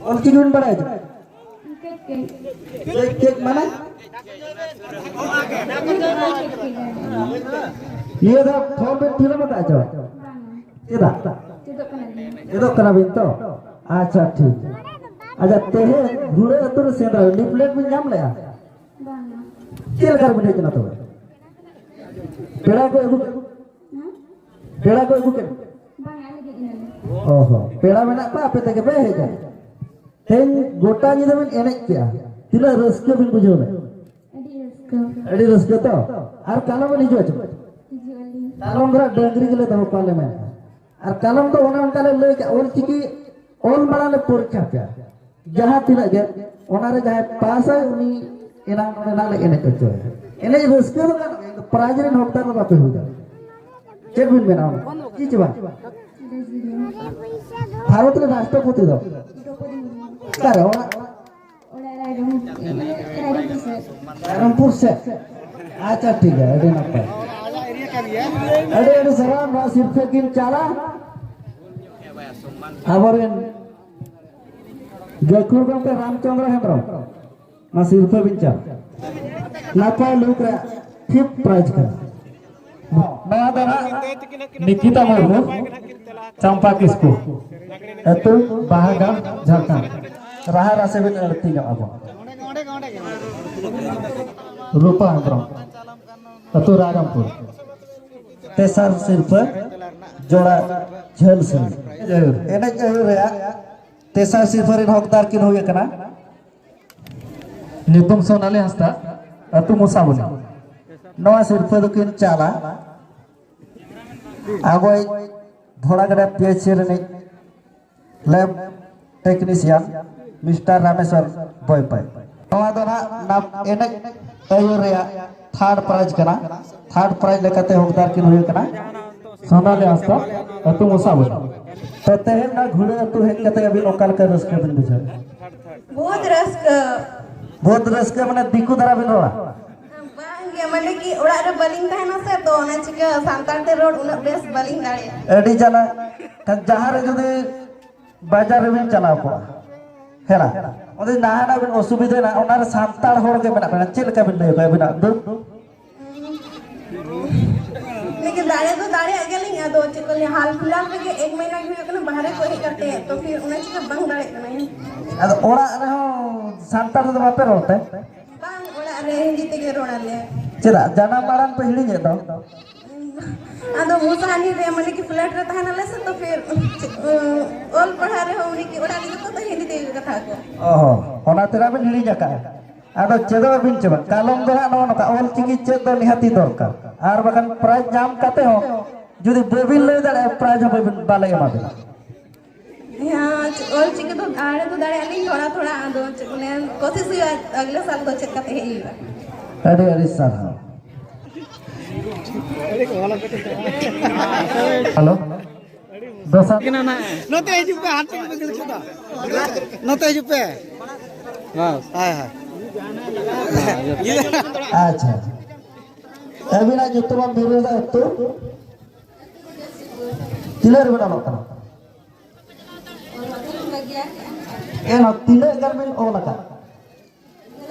ᱚᱞᱪᱤᱠᱤ ᱵᱤᱱ ᱵᱟᱲᱟᱭᱟ? ᱠᱟᱹᱡ ᱠᱟᱹᱡ᱾ ᱪᱮᱫ, ᱪᱮᱫ ᱢᱟᱱᱮ? ᱱᱤᱭᱟᱹ ᱫᱷᱟᱣ ᱯᱷᱚᱨᱢ ᱵᱤᱱ ᱯᱷᱤᱞᱟᱯ ᱟᱠᱟᱫ ᱪᱚ? ᱪᱮᱫᱟᱜ? ᱪᱮᱫᱚᱜ ᱠᱟᱱᱟ ᱵᱤᱱ ᱛᱚ? ᱟᱪᱪᱷᱟ, ᱴᱷᱤᱠ᱾ ᱟᱪᱪᱷᱟ, ᱛᱮᱦᱮᱧ ᱜᱷᱩᱲᱟᱹ ᱟᱹᱛᱩ ᱨᱮ ᱥᱮᱸᱫᱽᱨᱟ ᱞᱤᱯᱷᱞᱮᱴ ᱵᱤᱱ ᱧᱟᱢ ᱞᱮᱜᱼᱟ? ᱵᱟᱝᱟ᱾ ᱪᱮᱫ ᱞᱮᱠᱟ ᱨᱮᱵᱤᱱ ᱦᱮᱡ ᱮᱱᱟ ᱛᱚᱵᱮ? ᱯᱮᱲᱟ ᱠᱚ ᱟᱹᱜᱩ ᱠᱮᱫ? ᱦᱮᱸ? ᱯᱮᱲᱟ ᱠᱚ ᱟᱹᱜᱩ ᱠᱮᱫ? ᱵᱟᱝᱟ, ᱟᱞᱮ ᱜᱮ ᱤᱱᱟᱹ᱾ ᱚ ᱦᱚᱸ, ᱯᱮᱲᱟ ᱢᱮᱱᱟᱜ ᱠᱚᱣᱟ, ᱟᱯᱮ ᱛᱮᱜᱮ ᱯᱮ ᱦᱮᱡ ᱮᱱᱟ᱾ ᱛᱮᱦᱮᱧ ᱜᱚᱴᱟ ᱧᱤᱫᱟᱹ ᱵᱤᱱ ᱮᱱᱮᱡ ᱠᱮᱜᱼᱟ, ᱛᱤᱱᱟᱹᱜ ᱨᱟᱹᱥᱠᱟᱹ ᱵᱤᱱ ᱵᱩᱡᱷᱟᱹᱣ ᱞᱮᱫ? ᱟᱹᱰᱤ ᱨᱟᱹᱥᱠᱟᱹ᱾ ᱟᱹᱰᱤ ᱨᱟᱹᱥᱠᱟᱹ ᱛᱚ? ᱟᱨ ᱠᱟᱞᱚᱢ ᱵᱤᱱ ᱦᱤᱡᱩᱜᱼᱟ ᱪᱮ? ᱦᱤᱡᱩᱜ ᱟᱹᱞᱤᱧ᱾ ᱠᱟᱞᱚᱢ ᱫᱚ ᱦᱟᱸᱜ ᱰᱟᱹᱝᱨᱤ ᱜᱮᱞᱮ ᱫᱚᱦᱚ ᱠᱚᱣᱟ ᱞᱮ ᱢᱮᱱ᱾ ᱟᱨ ᱠᱟᱞᱚᱢ ᱫᱚ ᱚᱱᱮ ᱚᱱᱠᱟ ᱞᱮ ᱞᱟᱹᱭ ᱠᱟᱜᱼᱟ, ᱚᱞ ᱪᱤᱠᱤ ᱚᱞ ᱢᱟᱲᱟᱝ ᱞᱮ ᱯᱚᱨᱤᱠᱠᱷᱟ ᱯᱮᱭᱟ᱾ ᱡᱟᱦᱟᱸ ᱛᱤᱱᱟᱹᱜ ᱜᱮ, ᱚᱱᱟᱨᱮ ᱡᱟᱦᱟᱸᱭ ᱯᱟᱥᱟᱭ, ᱩᱱᱤ ᱮᱱᱟᱝ ᱱᱚᱰᱮ ᱱᱟᱜ ᱞᱮ ᱮᱱᱮᱡ ᱦᱚᱪᱚᱭᱟ᱾ ᱮᱱᱮᱡ ᱨᱟᱹᱥᱠᱟᱹ ᱫᱚ ᱜᱟᱱᱚᱜ ᱜᱮᱭᱟ, ᱠᱤᱱᱛᱩ ᱯᱨᱟᱭᱤᱡᱽ ᱨᱮᱱ ᱦᱚᱠᱫᱟᱨ ᱫᱚ ᱵᱟᱯᱮ ᱦᱩᱭ ᱫᱟᱲᱮᱭᱟᱜᱼᱟ᱾ ᱪᱮᱫ ᱵᱤᱱ ᱢᱮᱱᱟ ᱚᱱᱟ? ᱪᱮᱫ ᱪᱮ ᱵᱟᱝ? ᱵᱷᱟᱨᱚᱛ ᱨᱮ ᱨᱟᱥᱴᱨᱚᱯᱚᱛᱤ ᱫᱚ? ᱚᱠᱟᱨᱮ? ᱚᱲᱟᱜ? ᱚᱲᱟᱜ ᱨᱟᱭᱨᱚᱝ-, ᱨᱟᱭᱨᱚᱝᱯᱩᱨ ᱥᱮᱫ᱾ ᱨᱟᱭᱨᱚᱝᱯᱩᱨ ᱥᱮᱫ? ᱟᱪᱪᱷᱟ, ᱴᱷᱤᱠ ᱜᱮᱭᱟ, ᱟᱹᱰᱤ ᱱᱟᱯᱟᱭ᱾ ᱟᱹᱰᱤ, ᱟᱹᱰᱤ ᱥᱟᱨᱦᱟᱣ, ᱱᱚᱣᱟ ᱥᱤᱨᱯᱷᱟᱹ ᱠᱤᱱ ᱪᱟᱞᱟ ᱟᱵᱚᱨᱮᱱ ᱜᱟᱹᱠᱷᱩᱲ ᱜᱚᱢᱠᱮ ᱨᱟᱢᱪᱚᱸᱫᱽᱨᱚ ᱦᱮᱢᱵᱨᱚᱢ᱾ ᱱᱚᱣᱟ ᱥᱤᱨᱯᱷᱟᱹ ᱵᱤᱱ ᱪᱟᱞ᱾ ᱱᱟᱯᱟᱭ ᱞᱩᱠ ᱨᱮ ᱯᱷᱤᱯᱛᱷ ᱯᱨᱟᱭᱤᱡᱽ ᱠᱟᱱᱟ᱾ ᱱᱚᱣᱟ ᱫᱚ ᱱᱟᱦᱟᱜ ᱱᱤᱠᱤᱛᱟ ᱢᱩᱨᱢᱩ, ᱪᱟᱢᱯᱟ ᱠᱤᱥᱠᱩ, ᱟᱹᱛᱩ ᱵᱟᱦᱟᱜᱟᱲ, ᱡᱷᱟᱲᱠᱷᱚᱸᱰ᱾ ᱨᱟᱦᱟ ᱨᱟᱥᱮ ᱵᱤᱱ ᱟᱹᱲᱛᱤ ᱧᱚᱜ ᱟᱵᱚ᱾ ᱨᱩᱯᱟ ᱦᱮᱢᱵᱨᱚᱢ, ᱟᱹᱛᱩ ᱨᱟᱭᱨᱚᱝᱯᱩᱨ᱾ ᱛᱮᱥᱟᱨ ᱥᱤᱨᱯᱟᱹ ᱡᱚᱲᱟ ᱡᱷᱟᱹᱞ ᱥᱟᱹᱲᱤ᱾ ᱮᱱᱮᱡ ᱟᱹᱭᱩᱨ ᱨᱮᱭᱟᱜ ᱛᱮᱥᱟᱨ ᱥᱤᱨᱯᱟᱹ ᱨᱮᱱ ᱦᱚᱠᱫᱟᱨ ᱠᱤᱱ ᱦᱩᱭ ᱟᱠᱟᱱᱟ᱾ ᱧᱩᱛᱩᱢ ᱥᱳᱱᱟᱞᱤ ᱦᱟᱸᱥᱫᱟ, ᱟᱹᱛᱩ ᱢᱚᱥᱟᱵᱚᱱᱤ᱾ ᱱᱚᱣᱟ ᱥᱤᱨᱯᱟᱹ ᱫᱚᱠᱤᱱ ᱪᱟᱞᱟ ᱟᱵᱚᱭᱤᱡ ᱫᱷᱚᱲᱟᱜᱟᱰᱟ ᱯᱤ ᱮᱭᱤᱪ ᱥᱤ ᱨᱤᱱᱤᱡ ᱞᱮᱵ ᱴᱮᱠᱱᱤᱥᱤᱭᱟᱱ ᱢᱤᱥᱴᱟᱨ ᱨᱟᱢᱮᱥᱣᱚᱨ ᱵᱚᱭᱯᱟᱭ᱾ ᱱᱚᱣᱟ ᱫᱚ ᱱᱟᱜ ᱱᱟᱢ ᱮᱱᱮᱡ ᱟᱹᱭᱩᱨ ᱨᱮᱭᱟᱜ ᱛᱷᱟᱨᱰ ᱯᱨᱟᱭᱤᱡᱽ ᱠᱟᱱᱟ᱾ ᱛᱷᱟᱨᱰ ᱯᱨᱟᱭᱤᱡᱽ ᱞᱮᱠᱟᱛᱮ ᱦᱚᱠᱫᱟᱨ ᱠᱤᱱ ᱦᱩᱭ ᱠᱟᱱᱟ ᱥᱳᱱᱟᱞᱤ ᱦᱟᱸᱥᱫᱟ, ᱟᱹᱛᱩ ᱢᱚᱥᱟᱵᱚᱱᱤ᱾ ᱛᱚ ᱛᱮᱦᱮᱧ ᱱᱚᱣᱟ ᱜᱷᱩᱲᱟᱹ ᱟᱹᱛᱩ ᱦᱮᱡ ᱠᱟᱛᱮ ᱟᱹᱵᱤᱱ ᱚᱠᱟ ᱞᱮᱠᱟ ᱨᱟᱹᱥᱠᱟᱹ ᱵᱤᱱ ᱵᱩᱡᱷᱟᱹᱣ? ᱵᱚᱦᱩᱛ ᱨᱟᱹᱥᱠᱟᱹ᱾ ᱵᱚᱦᱩᱛ ᱨᱟᱹᱥᱠᱟᱹ ᱢᱟᱱᱮ ᱫᱤᱠᱩ ᱫᱷᱟᱨᱟ ᱵᱤᱱ ᱨᱚᱲᱟ? ᱵᱟᱝ ᱜᱮ, ᱢᱟᱱᱮ ᱠᱤ ᱚᱲᱟᱜ ᱨᱮ ᱵᱟᱹᱞᱤᱧ ᱛᱟᱦᱮᱱᱟ ᱥᱮ, ᱛᱚ ᱚᱱᱟ ᱪᱤᱠᱟᱹ ᱥᱟᱱᱛᱟᱲ ᱛᱮ ᱨᱚᱲ ᱩᱱᱟᱹᱜ ᱵᱮᱥ ᱵᱟᱹᱞᱤᱧ ᱫᱟᱲᱮᱭᱟᱜᱼᱟ᱾ ᱟᱹᱰᱤ ᱡᱟᱞᱟ᱾ ᱠᱷᱟᱱ ᱡᱟᱦᱟᱸ ᱨᱮ ᱡᱩᱫᱤ ᱵᱟᱡᱟᱨ ᱨᱮᱵᱤᱱ ᱪᱟᱞᱟᱣ ᱠᱚᱜᱼᱟ, ᱦᱮᱸ, ᱚᱸᱰᱮ ᱱᱟᱦᱟᱜ ᱵᱤᱱ ᱚᱥᱩᱵᱤᱫᱷᱟᱭᱮᱱᱟ, ᱚᱱᱟ ᱨᱮ ᱥᱟᱱᱛᱟᱲ ᱦᱚᱲ ᱜᱮ ᱢᱮᱱᱟᱜ ᱵᱮᱱᱟ, ᱪᱮᱫ ᱞᱮᱠᱟ ᱵᱤᱱ ᱞᱟᱹᱭ ᱟᱠᱚᱣᱟ ᱟᱹᱵᱤᱱᱟᱜ ᱫᱩᱠ? ᱞᱮᱠᱤᱱ ᱫᱟᱲᱮ ᱫᱚ ᱫᱟᱲᱮᱭᱟᱜ ᱜᱮᱭᱟᱞᱤᱧ, ᱟᱫᱚ ᱪᱮᱫ ᱠᱚ ᱞᱟᱹᱭᱟ, ᱦᱟᱞ ᱯᱷᱤᱞᱦᱟᱞ ᱨᱮᱜᱮ ᱮᱠ ᱢᱟᱹᱦᱤᱱᱟ ᱜᱮ ᱦᱩᱭᱩᱜ ᱠᱟᱱᱟ ᱵᱟᱦᱨᱮ ᱠᱷᱚᱱ ᱦᱮᱡ ᱠᱟᱛᱮ, ᱛᱚ ᱯᱷᱤᱨ ᱚᱱᱟ ᱪᱤᱠᱟᱹ ᱵᱟᱝ ᱫᱟᱲᱮᱭᱟᱜ ᱠᱟᱱᱟ᱾ ᱟᱫᱚ ᱚᱲᱟᱜ ᱨᱮᱦᱚᱸ ᱥᱟᱱᱛᱟᱲ ᱛᱮᱫᱚ ᱵᱟᱯᱮ ᱨᱚᱲ ᱛᱮ? ᱵᱟᱝ, ᱚᱲᱟᱜ ᱨᱮ ᱦᱤᱱᱫᱤ ᱛᱮᱜᱮ ᱨᱚᱲ ᱟᱞᱮ᱾ ᱪᱮᱫᱟᱜ? ᱡᱟᱱᱟᱢ ᱟᱲᱟᱝ ᱯᱮ ᱦᱤᱲᱤᱧᱮᱫ ᱫᱚ? ᱟᱫᱚ ᱢᱚᱥᱟᱱᱤ ᱨᱮ ᱢᱟᱱᱮ ᱠᱤ ᱯᱷᱞᱮᱴ ᱨᱮ ᱛᱟᱦᱮᱱᱟᱞᱮ ᱥᱮ, ᱛᱚ ᱯᱷᱤᱨ ᱚᱞ ᱯᱟᱲᱦᱟᱣ ᱨᱮᱦᱚᱸ ᱩᱱᱤ ᱠᱤ ᱚᱲᱟᱜ ᱨᱮᱜᱮ ᱛᱚ ᱦᱤᱱᱫᱤ ᱛᱮᱜᱮ ᱠᱟᱛᱷᱟ ᱠᱚ᱾ ᱚ ᱦᱚᱸ, ᱚᱱᱟ ᱛᱮ ᱵᱤᱱ ᱦᱤᱲᱤᱧ ᱟᱠᱟᱫᱼᱟ᱾ ᱟᱫᱚ ᱪᱮᱫᱚᱜ ᱟᱹᱵᱤᱱ ᱪᱮ ᱵᱟᱝ? ᱠᱟᱞᱚᱢ ᱫᱚ ᱦᱟᱸᱜ ᱱᱚᱜᱼᱚ ᱱᱚᱝᱠᱟ ᱚᱞ ᱪᱤᱠᱤ ᱪᱮᱫ ᱫᱚ ᱱᱤᱦᱟᱹᱛᱤ ᱫᱚᱨᱠᱟᱨ, ᱟᱨ ᱵᱟᱠᱷᱟᱱ ᱯᱨᱟᱭᱤᱡᱽ ᱧᱟᱢ ᱠᱟᱛᱮ ᱦᱚᱸ ᱡᱩᱫᱤ ᱵᱟᱹᱵᱤᱱ ᱞᱟᱹᱭ ᱫᱟᱲᱮᱭᱟᱜᱼᱟ, ᱯᱨᱟᱭᱤᱡᱽ ᱦᱚᱸ ᱵᱟᱹᱵᱤᱱ, ᱵᱟᱞᱮ ᱮᱢᱟ ᱵᱤᱱᱟ᱾ ᱦᱮᱸ, ᱚᱞ ᱪᱤᱠᱤ ᱫᱚ ᱟᱲᱮ ᱫᱚ ᱫᱟᱲᱮᱭᱟᱜ ᱞᱤᱧ ᱛᱷᱚᱲᱟ ᱛᱷᱚᱲᱟ, ᱟᱫᱚ ᱪᱮᱫ ᱠᱚ ᱞᱟᱹᱭᱟ, ᱠᱳᱥᱤᱥ ᱦᱩᱭᱩᱜᱼᱟ ᱟᱜᱽᱞᱮ ᱥᱟᱞ ᱫᱚ ᱪᱮᱫ ᱠᱟᱛᱮ ᱦᱮᱡ ᱦᱩᱭᱩᱜᱼᱟ᱾ ᱟᱹᱰᱤ ᱟᱹᱰᱤ ᱥᱟᱨᱦᱟᱣ᱾ ᱦᱮᱞᱳ, ᱫᱚᱥᱟᱨ ᱱᱚᱛᱮ ᱦᱤᱡᱩᱜ ᱯᱮ, ᱦᱟᱱᱛᱮ ᱜᱮ ᱵᱟᱹᱧ ᱧᱮᱞ ᱠᱮᱫᱟ᱾ ᱱᱚᱛᱮ ᱦᱤᱡᱩᱜ ᱯᱮ᱾ ᱵᱟᱥ᱾ ᱦᱳᱭ, ᱦᱳᱭ᱾ ᱟᱪᱪᱷᱟ, ᱟᱹᱵᱤᱱᱟᱜ ᱧᱩᱛᱩᱢ ᱟᱢ ᱵᱤᱨᱩᱫᱟ ᱟᱹᱛᱩ? ᱛᱤᱱᱟᱹᱜ ᱨᱮᱵᱤᱱ ᱚᱞᱚᱜ ᱠᱟᱱᱟ? ᱮᱱᱦᱚᱸ ᱛᱤᱱᱟᱹᱜ ᱜᱟᱱ ᱵᱤᱱ ᱚᱞ ᱟᱠᱟᱫ?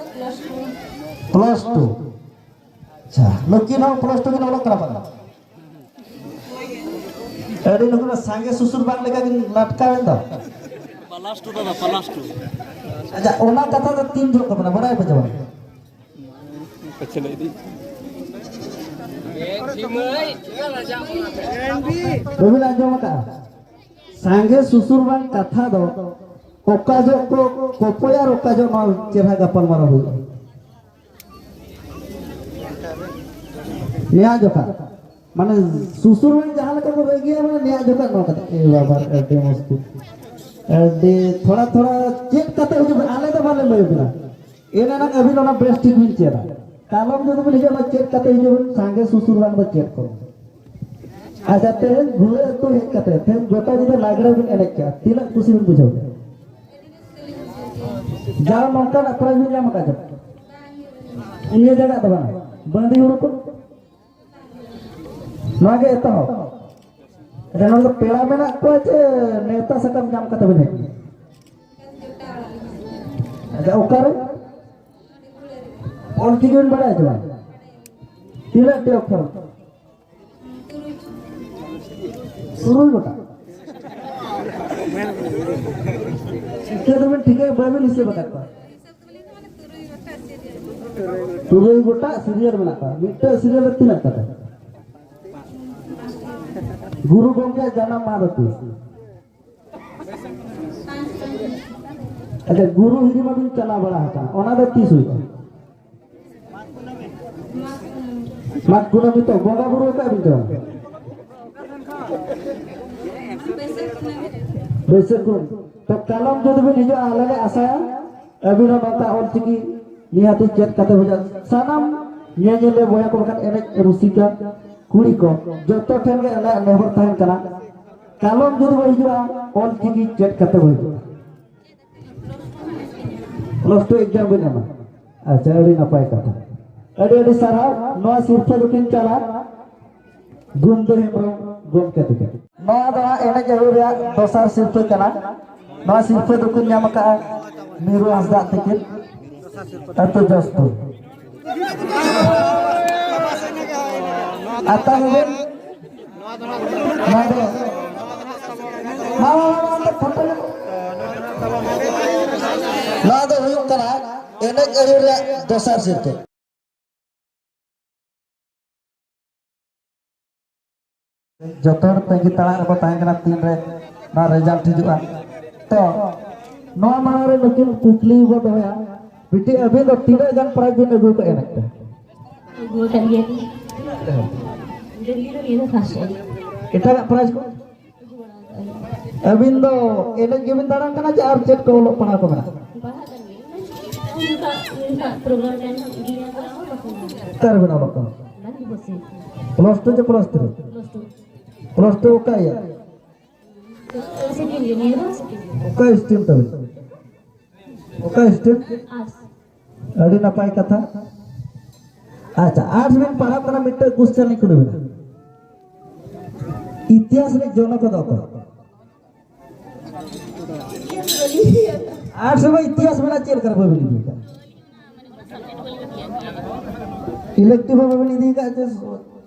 Plus two. ᱟᱪᱪᱷᱟ, ᱱᱩᱠᱤᱱ ᱦᱚᱸ ᱯᱞᱟᱥ ᱴᱩ ᱠᱤᱱ ᱚᱞᱚᱜ ᱠᱟᱱᱟ ᱵᱟᱝ? ᱟᱹᱰᱤ ᱱᱩᱠᱤᱱ ᱫᱚ ᱥᱟᱸᱜᱮ ᱥᱩᱥᱩᱨ ᱵᱟᱝ ᱞᱮᱠᱟ ᱠᱤᱱ ᱞᱟᱴᱠᱟᱣᱮᱱ ᱫᱚ᱾ ᱯᱞᱟᱥ ᱴᱩ ᱫᱟᱫᱟ, ᱯᱞᱟᱥ ᱴᱩ᱾ ᱟᱪᱪᱷᱟ, ᱚᱱᱟ ᱠᱟᱛᱷᱟ ᱫᱚ ᱛᱤᱱ ᱡᱚᱦᱚᱜ ᱠᱚ ᱢᱮᱱᱟ, ᱵᱟᱲᱟᱭ ᱯᱮ ᱪᱮ ᱵᱟᱝ? ᱟᱪᱪᱷᱟ, ᱞᱟᱹᱭ ᱫᱟᱹᱧ᱾ ᱵᱟᱹᱵᱤᱱ ᱟᱸᱡᱚᱢ ᱟᱠᱟᱫᱼᱟ? ᱥᱟᱸᱜᱮ ᱥᱩᱥᱩᱨ ᱵᱟᱝ ᱠᱟᱛᱷᱟ ᱫᱚ ᱚᱠᱟ ᱡᱚᱜ ᱠᱚ ᱠᱚᱯᱚᱭᱟ ᱟᱨ ᱚᱠᱟ ᱡᱚᱜ ᱱᱚᱣᱟ ᱪᱮᱦᱨᱟ ᱜᱟᱯᱟᱞ ᱢᱟᱨᱟᱣ ᱦᱩᱭᱩᱜᱼᱟ᱾ ᱱᱮᱭᱟ ᱡᱚᱠᱷᱟ ᱢᱟᱱᱮ ᱥᱩᱥᱩᱨ ᱵᱟᱝ ᱡᱟᱦᱟᱸ ᱞᱮᱠᱟ ᱠᱚ ᱨᱟᱹᱜᱤᱭᱟ, ᱢᱟᱱᱮ ᱱᱮᱭᱟ ᱡᱚᱠᱷᱟ ᱱᱚᱣᱟ ᱠᱟᱛᱮ, ᱮ ᱵᱟᱵᱟ ᱨᱮ, ᱟᱹᱰᱤ ᱢᱩᱥᱠᱤᱞ᱾ ᱟᱹᱰᱤ ᱛᱷᱚᱲᱟ ᱛᱷᱚᱲᱟ ᱪᱮᱫ ᱠᱟᱛᱮ ᱦᱤᱡᱩᱜ ᱵᱮᱱ, ᱟᱞᱮ ᱫᱚ ᱵᱟᱞᱮ ᱞᱟᱹᱭ ᱵᱮᱱᱟ᱾ ᱮᱱ ᱮᱱᱟᱝ ᱟᱹᱵᱤᱱ ᱚᱱᱟ ᱵᱮᱥ ᱴᱷᱤᱠ ᱵᱤᱱ ᱪᱮᱫᱟ᱾ ᱠᱟᱞᱚᱢ ᱡᱩᱫᱤ ᱵᱤᱱ ᱦᱤᱡᱩᱜᱼᱟ, ᱪᱮᱫ ᱠᱟᱛᱮ ᱦᱤᱡᱩᱜ ᱵᱤᱱ, ᱥᱟᱸᱜᱮ ᱥᱩᱥᱩᱨ ᱵᱟᱝ ᱫᱚ ᱪᱮᱫ ᱠᱚ᱾ ᱟᱪᱪᱷᱟ, ᱛᱮᱦᱮᱧ ᱜᱷᱩᱲᱟᱹ ᱟᱹᱛᱩ ᱦᱮᱡ ᱠᱟᱛᱮ ᱛᱮᱦᱮᱧ ᱜᱚᱴᱟ ᱧᱤᱫᱟᱹ ᱞᱟᱜᱽᱲᱮ ᱵᱤᱱ ᱮᱱᱮᱡ ᱠᱮᱜᱼᱟ, ᱛᱤᱱᱟᱹᱜ ᱠᱩᱥᱤ ᱵᱤᱱ ᱵᱩᱡᱷᱟᱹᱣ ᱠᱮᱜᱼᱟ? ᱡᱟᱣ ᱱᱚᱝᱠᱟᱱᱟᱜ ᱯᱨᱟᱭᱤᱡᱽ ᱵᱤᱱ ᱧᱟᱢ ᱟᱠᱟᱫ ᱪᱮ? ᱤᱭᱟᱹ ᱡᱟᱭᱜᱟ ᱫᱚ ᱵᱟᱝ, ᱵᱟᱺᱫᱤ ᱦᱩᱲᱩ ᱠᱚ᱾ ᱱᱚᱣᱟ ᱜᱮ ᱮᱛᱚᱦᱚᱵ᱾ ᱟᱪᱪᱷᱟ, ᱱᱚᱰᱮ ᱫᱚ ᱯᱮᱲᱟ ᱢᱮᱱᱟᱜ ᱠᱚᱣᱟ ᱪᱮ ᱱᱮᱣᱛᱟ ᱥᱟᱠᱟᱢ ᱧᱟᱢ ᱠᱟᱛᱮ ᱵᱮᱱ ᱦᱮᱡ ᱮᱱᱟ? ᱟᱪᱪᱷᱟ, ᱚᱠᱟᱨᱮ? ᱚᱞ ᱪᱤᱠᱤ ᱵᱮᱱ ᱵᱟᱲᱟᱭᱟ ᱪᱮ ᱵᱟᱝ? ᱛᱤᱱᱟᱹᱜ ᱴᱤ ᱚᱠᱠᱷᱚᱨ? ᱛᱩᱨᱩᱭ ᱜᱚᱴᱟᱝ᱾ ᱴᱷᱤᱠᱟᱹ ᱫᱚᱵᱮᱱ ᱴᱷᱤᱠᱟᱹ, ᱵᱟᱵᱮᱱ ᱦᱤᱥᱟᱹᱵ ᱟᱠᱟᱫ ᱠᱚᱣᱟ᱾ ᱛᱩᱨᱩᱭ ᱜᱚᱴᱟᱝ ᱥᱤᱨᱤᱭᱟᱞ ᱢᱮᱱᱟᱜ ᱠᱚᱣᱟ᱾ ᱢᱤᱫᱴᱟᱝ ᱥᱤᱨᱤᱭᱟᱞ ᱨᱮ ᱛᱤᱱᱟᱹᱜ ᱠᱟᱛᱮ? ᱜᱩᱨᱩ ᱜᱚᱢᱠᱮ ᱡᱟᱱᱟᱢ ᱢᱟᱦᱟ ᱫᱚ ᱛᱤᱥ? ᱟᱪᱪᱷᱟ, ᱜᱩᱨᱩ ᱦᱤᱨᱤ ᱢᱟᱵᱤᱱ ᱪᱟᱞᱟᱣ ᱵᱟᱲᱟ ᱟᱠᱟᱱᱟ, ᱚᱱᱟ ᱫᱚ ᱛᱤᱥ ᱦᱩᱭᱩᱜᱼᱟ? ᱢᱟᱜᱽ ᱠᱩᱱᱟᱹᱢᱤ ᱛᱚ ᱵᱚᱸᱜᱟ ᱵᱩᱨᱩ ᱟᱠᱟᱫ ᱵᱤᱱ ᱛᱚ? ᱵᱟᱹᱭᱥᱟᱹᱠᱷ ᱠᱩᱱᱟᱹᱢᱤ᱾ ᱛᱚ ᱠᱟᱞᱚᱢ ᱡᱩᱫᱤ ᱵᱤᱱ ᱦᱤᱡᱩᱜᱼᱟ, ᱟᱞᱮ ᱞᱮ ᱟᱥᱟᱭᱟ ᱟᱹᱵᱤᱱ ᱦᱚᱸ ᱱᱚᱝᱠᱟ ᱚᱞ ᱪᱤᱠᱤ ᱱᱤᱦᱟᱹᱛᱤ ᱪᱮᱫ ᱠᱟᱛᱮ ᱵᱩᱡᱷᱟᱹᱜᱼᱟ᱾ ᱥᱟᱱᱟᱢ ᱧᱮᱧᱮᱞᱤᱭᱟᱹ ᱵᱚᱭᱦᱟ ᱠᱚ, ᱵᱟᱠᱷᱟᱱ ᱮᱱᱮᱡ ᱨᱩᱥᱤᱠᱟ ᱠᱩᱲᱤ ᱠᱚ, ᱡᱚᱛᱚ ᱴᱷᱮᱱ ᱜᱮ ᱟᱞᱮᱭᱟᱜ ᱱᱮᱦᱚᱨ ᱛᱟᱦᱮᱱ ᱠᱟᱱᱟ, ᱠᱟᱞᱚᱢ ᱡᱩᱫᱤ ᱵᱚ ᱦᱤᱡᱩᱜᱼᱟ, ᱚᱞ ᱪᱤᱠᱤ ᱪᱮᱫ ᱠᱟᱛᱮ ᱵᱚ ᱦᱤᱡᱩᱜᱼᱟ᱾ ᱯᱞᱟᱥ ᱴᱩ ᱮᱠᱡᱟᱢ ᱵᱤᱱ ᱮᱢᱟ᱾ ᱟᱪᱪᱷᱟ, ᱟᱹᱰᱤ ᱱᱟᱯᱟᱭ ᱠᱟᱛᱷᱟ, ᱟᱹᱰᱤ ᱟᱹᱰᱤ ᱥᱟᱨᱦᱟᱣ᱾ ᱱᱚᱣᱟ ᱥᱤᱨᱯᱷᱟᱹ ᱫᱚᱠᱤᱱ ᱪᱟᱞᱟᱜ ᱜᱩᱱᱫᱟᱹ ᱦᱮᱢᱵᱨᱚᱢ ᱜᱚᱢᱠᱮ ᱛᱤᱠᱤᱱ᱾ ᱱᱚᱣᱟ ᱫᱚ ᱦᱟᱸᱜ ᱮᱱᱮᱡ ᱟᱹᱭᱩᱨ ᱨᱮᱭᱟᱜ ᱫᱚᱥᱟᱨ ᱥᱤᱨᱯᱷᱟᱹ ᱠᱟᱱᱟ᱾ ᱱᱚᱣᱟ ᱥᱤᱨᱯᱷᱟᱹ ᱫᱚᱠᱤᱱ ᱧᱟᱢ ᱟᱠᱟᱫᱼᱟ ᱢᱤᱨᱩ ᱦᱟᱸᱥᱫᱟᱜ ᱛᱤᱠᱤᱱ, ᱟᱹᱛᱩ ᱡᱚᱥᱯᱩᱨ᱾ ᱟᱛᱟᱝ ᱵᱮᱱ᱾ ᱱᱚᱣᱟ ᱫᱚ, ᱱᱚᱣᱟ ᱫᱚ ᱯᱷᱳᱴᱳ ᱧᱚᱜ᱾ ᱱᱚᱣᱟ ᱫᱚ ᱦᱩᱭᱩᱜ ᱠᱟᱱᱟ ᱮᱱᱮᱡ ᱟᱹᱭᱩᱨ ᱨᱮᱭᱟᱜ ᱫᱚᱥᱟᱨ ᱥᱤᱨᱯᱷᱟᱹ᱾ ᱡᱚᱛᱚ ᱦᱚᱲ ᱛᱟᱺᱜᱤ ᱛᱟᱲᱟᱜ ᱨᱮᱠᱚ ᱛᱟᱦᱮᱸ ᱠᱟᱱᱟ ᱛᱤᱱᱨᱮ ᱱᱚᱣᱟ ᱨᱮᱡᱟᱞᱴ ᱦᱤᱡᱩᱜᱼᱟ᱾ ᱛᱚ ᱱᱚᱣᱟ ᱢᱟᱲᱟᱝ ᱨᱮ ᱱᱩᱠᱤᱱ ᱠᱩᱠᱞᱤ ᱵᱚ ᱫᱚᱦᱚᱭᱟ, ᱵᱤᱴᱤ ᱟᱹᱵᱤᱱ ᱫᱚ ᱛᱤᱱᱟᱹᱜ ᱜᱟᱱ ᱯᱨᱟᱭᱤᱡᱽ ᱵᱤᱱ ᱟᱹᱜᱩ ᱠᱟᱜᱼᱟ ᱮᱱᱮᱡ ᱛᱮ? ᱟᱹᱜᱩ ᱟᱠᱟᱫ ᱜᱮᱭᱟ ᱞᱤᱧ᱾ ᱫᱤᱞᱞᱤ ᱨᱮ ᱱᱤᱭᱟᱹ ᱫᱚ ᱯᱷᱟᱥᱴ ᱴᱟᱭᱤᱢ᱾ ᱮᱴᱟᱜᱟᱜ ᱯᱨᱟᱭᱤᱡᱽ ᱠᱚ? ᱟᱹᱵᱤᱱ ᱫᱚ ᱮᱱᱮᱡ ᱜᱮᱵᱤᱱ ᱫᱟᱬᱟᱱ ᱠᱟᱱᱟ ᱪᱮ ᱟᱨ ᱪᱮᱫ ᱠᱚ ᱚᱞᱚᱜ ᱯᱟᱲᱦᱟᱣ ᱠᱚ ᱢᱮᱱᱟᱜᱼᱟ? ᱯᱟᱲᱦᱟᱜ ᱠᱟᱱ ᱜᱮᱭᱟᱹᱧ᱾ ᱚᱱᱠᱟ, ᱚᱱᱠᱟ ᱯᱨᱳᱜᱨᱟᱢ ᱴᱟᱭᱤᱢ ᱦᱚᱸ ᱤᱫᱤ ᱧᱟ ᱠᱚ ᱵᱟᱠᱚ ᱧᱟᱢ᱾ ᱚᱠᱟ ᱨᱮᱵᱤᱱ ᱚᱞᱚᱜ ᱠᱟᱱᱟ? ᱯᱞᱟᱥ ᱴᱩ ᱪᱮ plus three? Plus two. Plus two ᱚᱠᱟ ᱤᱭᱟᱨ? ᱥᱮᱠᱮᱱᱰ ᱤᱭᱟᱨ, ᱱᱤᱭᱟᱹ ᱫᱚ ᱥᱮᱠᱮᱱᱰ ᱤᱭᱟᱨ᱾ ᱚᱠᱟ ᱥᱴᱨᱤᱢ ᱛᱟᱵᱤᱱ? ᱚᱠᱟ ᱥᱴᱨᱤᱢ? ᱟᱨᱴᱥ᱾ ᱟᱹᱰᱤ ᱱᱟᱯᱟᱭ ᱠᱟᱛᱷᱟ᱾ ᱟᱪᱪᱷᱟ, ᱟᱨᱴᱥ ᱵᱤᱱ ᱯᱟᱲᱦᱟᱜ ᱠᱟᱱᱟ, ᱢᱤᱫᱴᱟᱝ ᱠᱚᱥᱪᱮᱱ ᱞᱤᱧ ᱠᱩᱞᱤ ᱵᱤᱱᱟ᱾ ᱤᱛᱤᱦᱟᱥ ᱨᱮ ᱡᱚᱱᱚᱠ ᱫᱚ ᱚᱠᱚᱭ? ᱟᱨᱴᱥ ᱨᱮ ᱤᱛᱤᱦᱟᱥ ᱢᱮᱱᱟᱜ, ᱪᱮᱫ ᱞᱮᱠᱟ ᱨᱮ ᱵᱟᱵᱤᱱ ᱤᱫᱤ ᱠᱟᱜ? ᱤᱞᱮᱠᱴᱤᱵᱷ ᱦᱚᱸ ᱵᱟᱵᱤᱱ ᱤᱫᱤ ᱠᱟᱜ,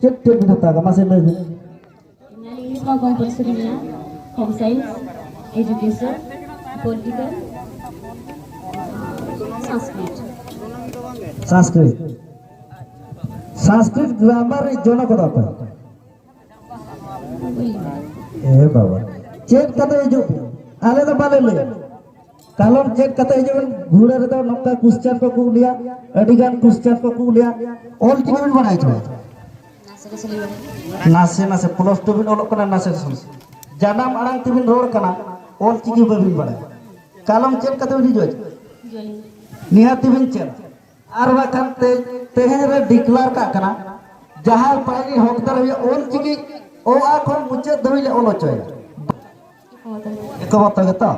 ᱪᱮᱫ, ᱪᱮᱫ ᱵᱤᱱ ᱦᱟᱛᱟᱣ ᱠᱟᱜ? ᱢᱟᱥᱮ ᱞᱟᱹᱭ ᱵᱤᱱ᱾ ᱤᱧᱟᱹᱜ ᱤᱝᱞᱤᱥ ᱢᱟ ᱠᱚᱢᱯᱟᱞᱥᱟᱨᱤ ᱜᱮᱭᱟ, home science, education, political, ᱥᱟᱱᱥᱠᱨᱤᱛ᱾ ᱥᱟᱱᱥᱠᱨᱤᱛ᱾ ᱥᱟᱱᱥᱠᱨᱤᱛ grammar ᱨᱮ ᱡᱚᱱᱚᱠ ᱫᱚ ᱚᱠᱚᱭ? ᱮ ᱵᱟᱵᱟ, ᱪᱮᱫ ᱠᱟᱛᱮ ᱦᱤᱡᱩᱜ ᱯᱮ? ᱟᱞᱮ ᱫᱚ ᱵᱟᱞᱮ ᱞᱟᱹᱭᱟ᱾ ᱠᱟᱞᱚᱢ ᱪᱮᱫ ᱠᱟᱛᱮ ᱦᱤᱡᱩᱜ ᱵᱮᱱ? ᱜᱷᱩᱲᱟᱹ ᱨᱮᱫᱚ ᱱᱚᱝᱠᱟ ᱠᱚᱥᱪᱮᱱ ᱠᱚ ᱠᱩᱞᱤᱭᱟ, ᱟᱹᱰᱤ ᱜᱟᱱ ᱠᱚᱥᱪᱮᱱ ᱠᱚ ᱠᱩᱞᱤᱭᱟ᱾ ᱚᱞ ᱪᱤᱠᱤ ᱵᱮᱱ ᱵᱟᱲᱟᱭ ᱪᱚ? ᱱᱟᱥᱮ ᱱᱟᱥᱮ ᱞᱤᱧ ᱵᱟᱲᱟᱭᱟ᱾ ᱱᱟᱥᱮ ᱱᱟᱥᱮ, ᱯᱞᱟᱥ ᱴᱩ ᱵᱤᱱ ᱚᱞᱚᱜ ᱠᱟᱱᱟ, ᱱᱟᱥᱮ ᱱᱟᱥᱮ᱾ ᱡᱟᱱᱟᱢ ᱟᱲᱟᱝ ᱛᱮᱵᱤᱱ ᱨᱚᱲ ᱠᱟᱱᱟ, ᱚᱞ ᱪᱤᱠᱤ ᱵᱟᱹᱵᱤᱱ ᱵᱟᱲᱟᱭᱟ᱾ ᱠᱟᱞᱚᱢ ᱪᱮᱫ ᱠᱟᱛᱮ ᱵᱤᱱ ᱦᱤᱡᱩᱜᱼᱟ? ᱡᱚᱭᱮᱱ᱾ ᱱᱤᱦᱟᱹᱛ ᱵᱤᱱ ᱪᱮᱫ᱾ ᱟᱨ ᱵᱟᱠᱷᱟᱱ ᱛᱮ, ᱛᱮᱦᱮᱧ ᱨᱮ ᱰᱤᱠᱞᱟᱨ ᱠᱟᱜ ᱠᱟᱱᱟ, ᱡᱟᱦᱟᱸᱭ ᱯᱟᱹᱦᱤᱞ ᱦᱚᱠᱫᱟᱨ ᱦᱩᱭᱩᱜᱼᱟ, ᱚᱞ ᱪᱤᱠᱤ ᱚ ᱟ ᱠᱷᱚᱱ ᱢᱩᱪᱟᱹᱫ ᱫᱷᱟᱹᱵᱤᱡ ᱞᱮ ᱚᱞ ᱦᱚᱪᱚᱭᱟ᱾ ᱮᱠᱢᱚᱛᱚ ᱜᱮᱛᱚ?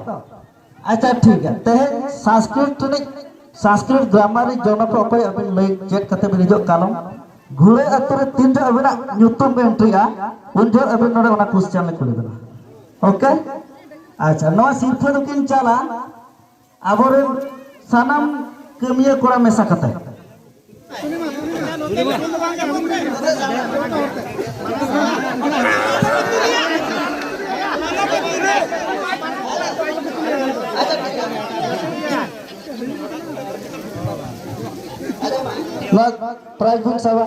ᱟᱪᱪᱷᱟ, ᱴᱷᱤᱠ ᱜᱮᱭᱟ᱾ ᱛᱮᱦᱮᱧ ᱥᱟᱱᱥᱠᱨᱤᱛ ᱨᱤᱱᱤᱡ, ᱥᱟᱱᱥᱠᱨᱤᱛ ᱜᱨᱟᱢᱟᱨ ᱨᱤᱱᱤᱡ ᱡᱚᱱᱚᱠ ᱚᱠᱚᱭ ᱟᱹᱵᱤᱱ ᱞᱟᱹᱭ ᱪᱮᱫ ᱠᱟᱛᱮ ᱵᱤᱱ ᱦᱤᱡᱩᱜ ᱠᱟᱞᱚᱢ? ᱜᱷᱩᱲᱟᱹ ᱟᱹᱛᱩ ᱨᱮ ᱛᱤᱱ ᱡᱚᱦᱚᱜ ᱟᱹᱵᱤᱱᱟᱜ ᱧᱩᱛᱩᱢ ᱵᱤᱱ ᱮᱱᱴᱨᱤᱜᱼᱟ, ᱩᱱ ᱡᱚᱦᱚᱜ ᱟᱹᱵᱤᱱ ᱱᱚᱰᱮ ᱚᱱᱟ ᱠᱚᱥᱪᱮᱱ ᱞᱮ ᱠᱩᱞᱤ ᱵᱤᱱᱟ᱾ ᱳᱠᱮ? ᱟᱪᱪᱷᱟ, ᱱᱚᱣᱟ ᱥᱤᱨᱯᱷᱟᱹ ᱫᱚᱠᱤᱱ ᱪᱟᱞᱟ ᱟᱵᱚᱨᱮᱱ ᱥᱟᱱᱟᱢ ᱠᱟᱹᱢᱤᱭᱟᱹ ᱠᱚᱲᱟ ᱢᱮᱥᱟ ᱠᱟᱛᱮ᱾ ᱱᱚᱣᱟ ᱯᱨᱟᱭᱤᱡᱽ ᱵᱚᱱ ᱥᱟᱵᱟ᱾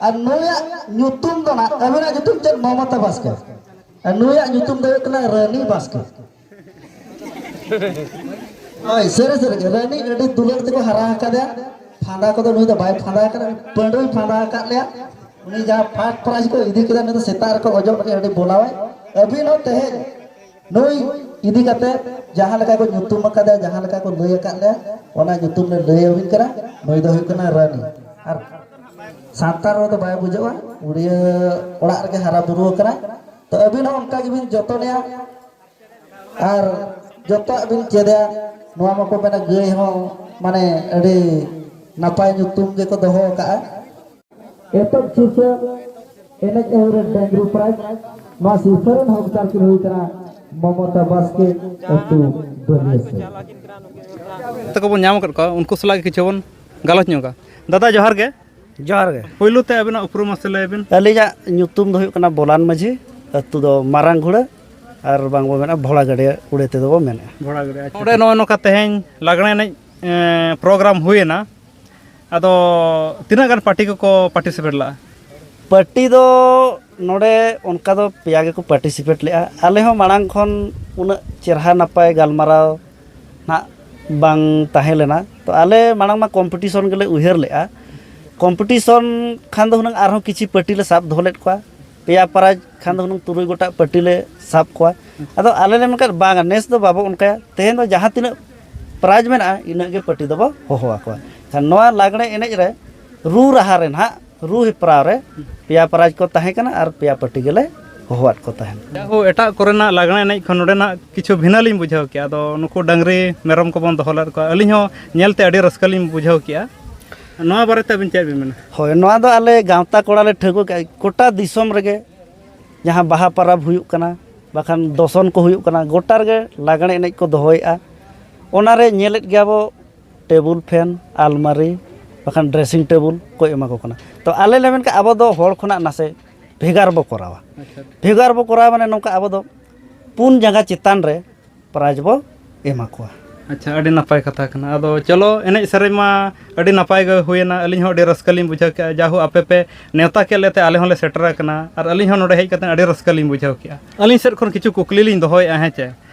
ᱟᱨ ᱱᱩᱭᱟᱜ ᱧᱩᱛᱩᱢ ᱫᱚ ᱱᱟᱜ, ᱟᱹᱵᱤᱱᱟᱜ ᱧᱩᱛᱩᱢ ᱪᱮᱫ? ᱢᱚᱢᱚᱛᱟ ᱵᱟᱥᱠᱮ᱾ ᱟᱨ ᱱᱩᱭᱟᱜ ᱧᱩᱛᱩᱢ ᱫᱚ ᱦᱩᱭᱩᱜ ᱠᱟᱱᱟ ᱨᱟᱹᱱᱤ ᱵᱟᱥᱠᱮ᱾ ᱦᱳᱭ, ᱥᱟᱹᱨᱤ ᱥᱟᱹᱨᱤ ᱜᱮ, ᱨᱟᱹᱱᱤ ᱟᱹᱰᱤ ᱫᱩᱞᱟᱹᱲ ᱛᱮᱠᱚ ᱦᱟᱨᱟ ᱟᱠᱟᱫᱮᱭᱟ᱾ ᱯᱷᱟᱸᱫᱟ ᱠᱚᱫᱚ ᱱᱩᱭ ᱫᱚ ᱵᱟᱭ ᱯᱷᱟᱸᱫᱟ ᱟᱠᱟᱫᱟ, ᱯᱟᱹᱰᱩᱭ ᱯᱷᱟᱸᱫᱟ ᱟᱠᱟᱫ ᱞᱮᱭᱟ᱾ ᱩᱱᱤ ᱡᱟᱦᱟᱸ ᱯᱷᱟᱥᱴ ᱯᱨᱟᱭᱤᱡᱽ ᱠᱚ ᱤᱫᱤ ᱠᱮᱫᱟ, ᱱᱩᱭ ᱫᱚ ᱥᱮᱛᱟᱜ ᱨᱮᱠᱚ ᱚᱡᱚᱜ ᱞᱟᱹᱜᱤᱫ ᱟᱹᱰᱤ ᱵᱚᱞᱟᱣᱟᱭ᱾ ᱟᱹᱵᱤᱱ ᱦᱚᱸ ᱛᱮᱦᱮᱧ ᱱᱩᱭ ᱤᱫᱤ ᱠᱟᱛᱮ ᱡᱟᱦᱟᱸ ᱞᱮᱠᱟ ᱠᱚ ᱧᱩᱛᱩᱢ ᱟᱠᱟᱫᱟ, ᱡᱟᱦᱟᱸ ᱞᱮᱠᱟ ᱠᱚ ᱞᱟᱹᱭ ᱟᱠᱟᱫ ᱞᱮᱭᱟ, ᱚᱱᱟ ᱧᱩᱛᱩᱢ ᱞᱮ ᱞᱟᱹᱭ ᱟᱹᱵᱤᱱ ᱠᱟᱱᱟ᱾ ᱱᱩᱭ ᱫᱚ ᱦᱩᱭᱩᱜ ᱠᱟᱱᱟ ᱨᱟᱹᱱᱤ᱾ ᱟᱨ ᱥᱟᱱᱛᱟᱲ ᱨᱚᱲ ᱫᱚ ᱵᱟᱭ ᱵᱩᱡᱷᱟᱹᱜᱼᱟ, ᱩᱲᱤᱭᱟᱹ ᱚᱲᱟᱜ ᱨᱮᱜᱮ ᱦᱟᱨᱟ ᱵᱩᱨᱩ ᱟᱠᱟᱱᱟᱭ᱾ ᱛᱚ ᱟᱹᱵᱤᱱ ᱦᱚᱸ ᱚᱱᱠᱟ ᱜᱮᱵᱤᱱ ᱡᱚᱛᱚᱱᱮᱭᱟ ᱟᱨ ᱡᱚᱛᱚᱣᱟᱜ ᱵᱤᱱ ᱪᱮᱫᱟ᱾ ᱱᱚᱣᱟ ᱢᱟᱠᱚ ᱢᱮᱱᱟ ᱜᱟᱹᱭ ᱦᱚᱸ ᱢᱟᱱᱮ ᱟᱹᱰᱤ ᱱᱟᱯᱟᱭ ᱧᱩᱛᱩᱢ ᱜᱮᱠᱚ ᱫᱚᱦᱚ ᱟᱠᱟᱫᱼᱟ᱾ ᱮᱛᱚᱦᱚᱵ ᱥᱤᱨᱯᱟᱹ ᱮᱱᱮᱡ ᱟᱹᱭᱩᱨ ᱨᱮ ᱰᱟᱹᱝᱨᱤ ᱯᱨᱟᱭᱤᱡᱽ᱾ ᱱᱚᱣᱟ ᱥᱤᱨᱯᱟᱹ ᱨᱮᱱ ᱦᱚᱠᱫᱟᱨ ᱠᱤᱱ ᱦᱩᱭ ᱠᱟᱱᱟ ᱢᱚᱢᱚᱛᱟ ᱵᱟᱥᱠᱮ, ᱟᱹᱛᱩ ᱵᱟᱹᱨᱤᱭᱟᱹᱥᱮ᱾ ᱛᱟᱠᱚ ᱵᱚᱱ ᱧᱟᱢ ᱟᱠᱟᱫ ᱠᱚᱣᱟ, ᱩᱱᱠᱩ ᱥᱟᱞᱟᱜ ᱜᱮ ᱠᱤᱪᱷᱩ ᱵᱚᱱ ᱜᱟᱞᱚᱪ ᱧᱚᱜᱟ᱾ ᱫᱟᱫᱟ, ᱡᱚᱦᱟᱨ ᱜᱮ᱾ ᱡᱚᱦᱟᱨ ᱜᱮ᱾ ᱯᱳᱭᱞᱳ ᱛᱮ ᱟᱵᱤᱱᱟᱜ ᱩᱯᱨᱩᱢ ᱢᱟᱥᱮ ᱞᱟᱹᱭ ᱵᱤᱱ᱾ ᱟᱹᱞᱤᱧᱟᱜ ᱧᱩᱛᱩᱢ ᱫᱚ ᱦᱩᱭᱩᱜ ᱠᱟᱱᱟ ᱵᱚᱞᱟᱱ ᱢᱟᱹᱡᱷᱤ, ᱟᱹᱛᱩ ᱫᱚ ᱢᱟᱨᱟᱝ ᱜᱷᱩᱲᱟᱹ, ᱟᱨ ᱵᱟᱝ ᱵᱚ ᱢᱮᱱᱟ ᱵᱷᱚᱲᱟ ᱜᱟᱹᱰᱭᱟᱹ ᱩᱲᱮ ᱛᱮᱫᱚ ᱵᱚ ᱢᱮᱱᱟ᱾ ᱵᱷᱚᱲᱟ ᱜᱟᱹᱰᱭᱟᱹ, ᱟᱪᱪᱷᱟ᱾ ᱱᱚᱰᱮ ᱱᱚᱜᱼᱚᱭ ᱱᱚᱝᱠᱟ ᱛᱮᱦᱮᱧ ᱞᱟᱜᱽᱬᱮ ᱮᱱᱮᱡ, ᱮᱸ, ᱯᱨᱳᱜᱨᱟᱢ ᱦᱩᱭᱮᱱᱟ, ᱟᱫᱚ ᱛᱤᱱᱟᱹᱜ ᱜᱟᱱ ᱯᱟᱨᱴᱤ ᱠᱚᱠᱚ ᱯᱟᱨᱴᱤᱥᱤᱯᱮᱴ ᱞᱟᱜᱼᱟ? ᱯᱟᱨᱴᱤ ᱫᱚ ᱱᱚᱰᱮ ᱚᱱᱠᱟ ᱫᱚ ᱯᱮᱭᱟ ᱜᱮᱠᱚ ᱯᱟᱨᱴᱤᱥᱤᱯᱮᱴ ᱞᱮᱜᱼᱟ᱾ ᱟᱞᱮ ᱦᱚᱸ ᱢᱟᱲᱟᱝ ᱠᱷᱚᱱ ᱩᱱᱟᱹᱜ ᱪᱮᱨᱦᱟ ᱱᱟᱯᱟᱭ ᱜᱟᱞᱢᱟᱨᱟᱣ ᱱᱟᱜ ᱵᱟᱝ ᱛᱟᱦᱮᱸ ᱞᱮᱱᱟ᱾ ᱛᱚ ᱟᱞᱮ ᱢᱟᱲᱟᱝ ᱢᱟ ᱠᱚᱢᱯᱤᱴᱤᱥᱚᱱ ᱜᱮᱞᱮ ᱩᱭᱦᱟᱹᱨ ᱞᱮᱜᱼᱟ᱾ ᱠᱚᱢᱯᱤᱴᱤᱥᱚᱱ ᱠᱷᱟᱱ ᱫᱚ ᱦᱩᱱᱟᱹᱝ ᱟᱨᱦᱚᱸ ᱠᱤᱪᱷᱤ ᱯᱟᱨᱴᱤ ᱞᱮ ᱥᱟᱵ ᱫᱚᱦᱚ ᱞᱮᱫ ᱠᱚᱣᱟ, ᱯᱮᱭᱟ ᱯᱨᱟᱭᱤᱡᱽ ᱠᱷᱟᱱ ᱫᱚ ᱦᱩᱱᱟᱹᱝ ᱛᱩᱨᱩᱭ ᱜᱚᱴᱟᱝ ᱯᱟᱨᱴᱤ ᱞᱮ ᱥᱟᱵ ᱠᱚᱣᱟ᱾ ᱟᱫᱚ ᱟᱞᱮ ᱞᱮ ᱢᱮᱱ ᱠᱮᱫ, "ᱵᱟᱝᱟ, ᱱᱮᱥ ᱫᱚ ᱵᱟᱵᱚ ᱚᱱᱠᱟᱭᱟ, ᱛᱮᱦᱮᱧ ᱫᱚ ᱡᱟᱦᱟᱸ ᱛᱤᱱᱟᱹᱜ ᱯᱨᱟᱭᱤᱡᱽ ᱢᱮᱱᱟᱜᱼᱟ, ᱤᱱᱟᱹᱜ ᱜᱮ ᱯᱟᱨᱴᱤ ᱫᱚᱵᱚ ᱦᱚᱦᱚ ᱟᱠᱚᱣᱟ᱾" ᱠᱷᱟᱱ ᱱᱚᱣᱟ ᱞᱟᱜᱽᱬᱮ ᱮᱱᱮᱡ ᱨᱮ ᱨᱩ ᱨᱟᱦᱟ ᱨᱮ ᱱᱟᱦᱟᱜ ᱨᱩ ᱦᱮᱯᱨᱟᱣ ᱨᱮ ᱯᱮᱭᱟ ᱯᱨᱟᱭᱤᱡᱽ ᱠᱚ ᱛᱟᱦᱮᱸ ᱠᱟᱱᱟ ᱟᱨ ᱯᱮᱭᱟ ᱯᱟᱨᱴᱤ ᱜᱮᱞᱮ ᱦᱚᱦᱚᱣᱟᱫ ᱠᱚ ᱛᱟᱦᱮᱸᱫ᱾ ᱡᱟᱭᱦᱳᱠ, ᱮᱴᱟᱜ ᱠᱚᱨᱮᱱᱟᱜ ᱞᱟᱜᱽᱬᱮ ᱮᱱᱮᱡ ᱠᱷᱚᱱ ᱱᱚᱰᱮᱱᱟᱜ ᱠᱤᱪᱷᱩ ᱵᱷᱤᱱᱟᱹ ᱞᱤᱧ ᱵᱩᱡᱷᱟᱹᱣ ᱠᱮᱜᱼᱟ᱾ ᱟᱫᱚ ᱱᱩᱠᱩ ᱰᱟᱹᱝᱨᱤ ᱢᱮᱨᱚᱢ ᱠᱚᱵᱚᱱ ᱫᱚᱦᱚ ᱞᱮᱫ ᱠᱚᱣᱟ, ᱟᱹᱞᱤᱧ ᱦᱚᱸ ᱧᱮᱞᱛᱮ ᱟᱹᱰᱤ ᱨᱟᱹᱥᱠᱟᱹ ᱞᱤᱧ ᱵᱩᱡᱷᱟᱹᱣ ᱠᱮᱜᱼᱟ᱾ ᱱᱚᱣᱟ ᱵᱟᱨᱮᱛᱮ ᱟᱹᱵᱤᱱ ᱪᱮᱫ ᱵᱤᱱ ᱢᱮᱱᱟ? ᱦᱳᱭ, ᱱᱚᱣᱟ ᱫᱚ ᱟᱞᱮ ᱜᱟᱶᱛᱟ ᱠᱚᱲᱟ ᱞᱮ ᱴᱷᱟᱹᱣᱠᱟᱹ ᱠᱮᱜᱼᱟ, ᱜᱚᱴᱟ ᱫᱤᱥᱚᱢ ᱨᱮᱜᱮ ᱡᱟᱦᱟᱸ ᱵᱟᱦᱟ ᱯᱚᱨᱚᱵᱽ ᱦᱩᱭᱩᱜ ᱠᱟᱱᱟ, ᱵᱟᱠᱷᱟᱱ ᱫᱚᱥᱚᱱ ᱠᱚ ᱦᱩᱭᱩᱜ ᱠᱟᱱᱟ, ᱜᱚᱴᱟ ᱨᱮᱜᱮ ᱞᱟᱜᱽᱬᱮ ᱮᱱᱮᱡ ᱠᱚ ᱫᱚᱦᱚᱭᱮᱜᱼᱟ᱾ ᱚᱱᱟᱨᱮ ᱧᱮᱞᱮᱫ ᱜᱮᱭᱟ ᱵᱚ, ᱴᱮᱵᱩᱞ ᱯᱷᱮᱱ, ᱟᱞᱢᱟᱨᱤ, ᱵᱟᱠᱷᱟᱱ ᱰᱨᱮᱥᱤᱝ ᱴᱮᱵᱩᱞ ᱠᱚ ᱮᱢᱟ ᱠᱚ ᱠᱟᱱᱟ᱾ ᱛᱚ ᱟᱞᱮ ᱞᱮ ᱢᱮᱱ ᱠᱟᱜᱼᱟ, ᱟᱵᱚ ᱫᱚ ᱦᱚᱲ ᱠᱷᱚᱱᱟᱜ ᱱᱟᱥᱮ ᱵᱷᱮᱜᱟᱨ ᱵᱚ ᱠᱚᱨᱟᱣᱟ᱾ ᱟᱪᱪᱷᱟ᱾ ᱵᱷᱮᱜᱟᱨ ᱵᱚ ᱠᱚᱨᱟᱣᱟ ᱢᱟᱱᱮ ᱱᱚᱝᱠᱟ, ᱟᱵᱚ ᱫᱚ ᱯᱩᱱ ᱡᱟᱸᱜᱟ ᱪᱮᱛᱟᱱ ᱨᱮ ᱯᱨᱟᱭᱤᱡᱽ ᱵᱚ ᱮᱢᱟ ᱠᱚᱣᱟ᱾ ᱟᱪᱪᱷᱟ, ᱟᱹᱰᱤ ᱱᱟᱯᱟᱭ ᱠᱟᱛᱷᱟ ᱠᱟᱱᱟ᱾ ᱟᱫᱚ ᱪᱚᱞᱚ, ᱮᱱᱮᱡ ᱥᱮᱨᱮᱧ ᱢᱟ ᱟᱹᱰᱤ ᱱᱟᱯᱟᱭ ᱜᱮ ᱦᱩᱭᱮᱱᱟ, ᱟᱹᱞᱤᱧ ᱦᱚᱸ ᱟᱹᱰᱤ ᱨᱟᱹᱥᱠᱟᱹ ᱞᱤᱧ ᱵᱩᱡᱷᱟᱹᱣ ᱠᱮᱜᱼᱟ᱾ ᱡᱟᱦᱳ, ᱟᱯᱮ ᱯᱮ ᱱᱮᱣᱛᱟ ᱠᱮᱫ ᱞᱮᱛᱮ ᱟᱞᱮ ᱦᱚᱸᱞᱮ ᱥᱮᱴᱮᱨ ᱟᱠᱟᱱᱟ, ᱟᱨ ᱟᱹᱞᱤᱧ ᱦᱚᱸ ᱱᱚᱰᱮ ᱦᱮᱡ ᱠᱟᱛᱮ ᱟᱹᱰᱤ ᱨᱟᱹᱥᱠᱟᱹ ᱞᱤᱧ ᱵᱩᱡᱷᱟᱹᱣ ᱠᱮᱜᱼᱟ᱾ ᱟᱹᱞᱤᱧ ᱥᱮᱫ ᱠᱷᱚᱱ ᱠᱤᱪᱷᱩ ᱠᱩᱠᱞᱤ ᱞᱤᱧ ᱫᱚᱦᱚᱭᱮᱫᱼᱟ, ᱦᱮᱸ ᱪᱮ?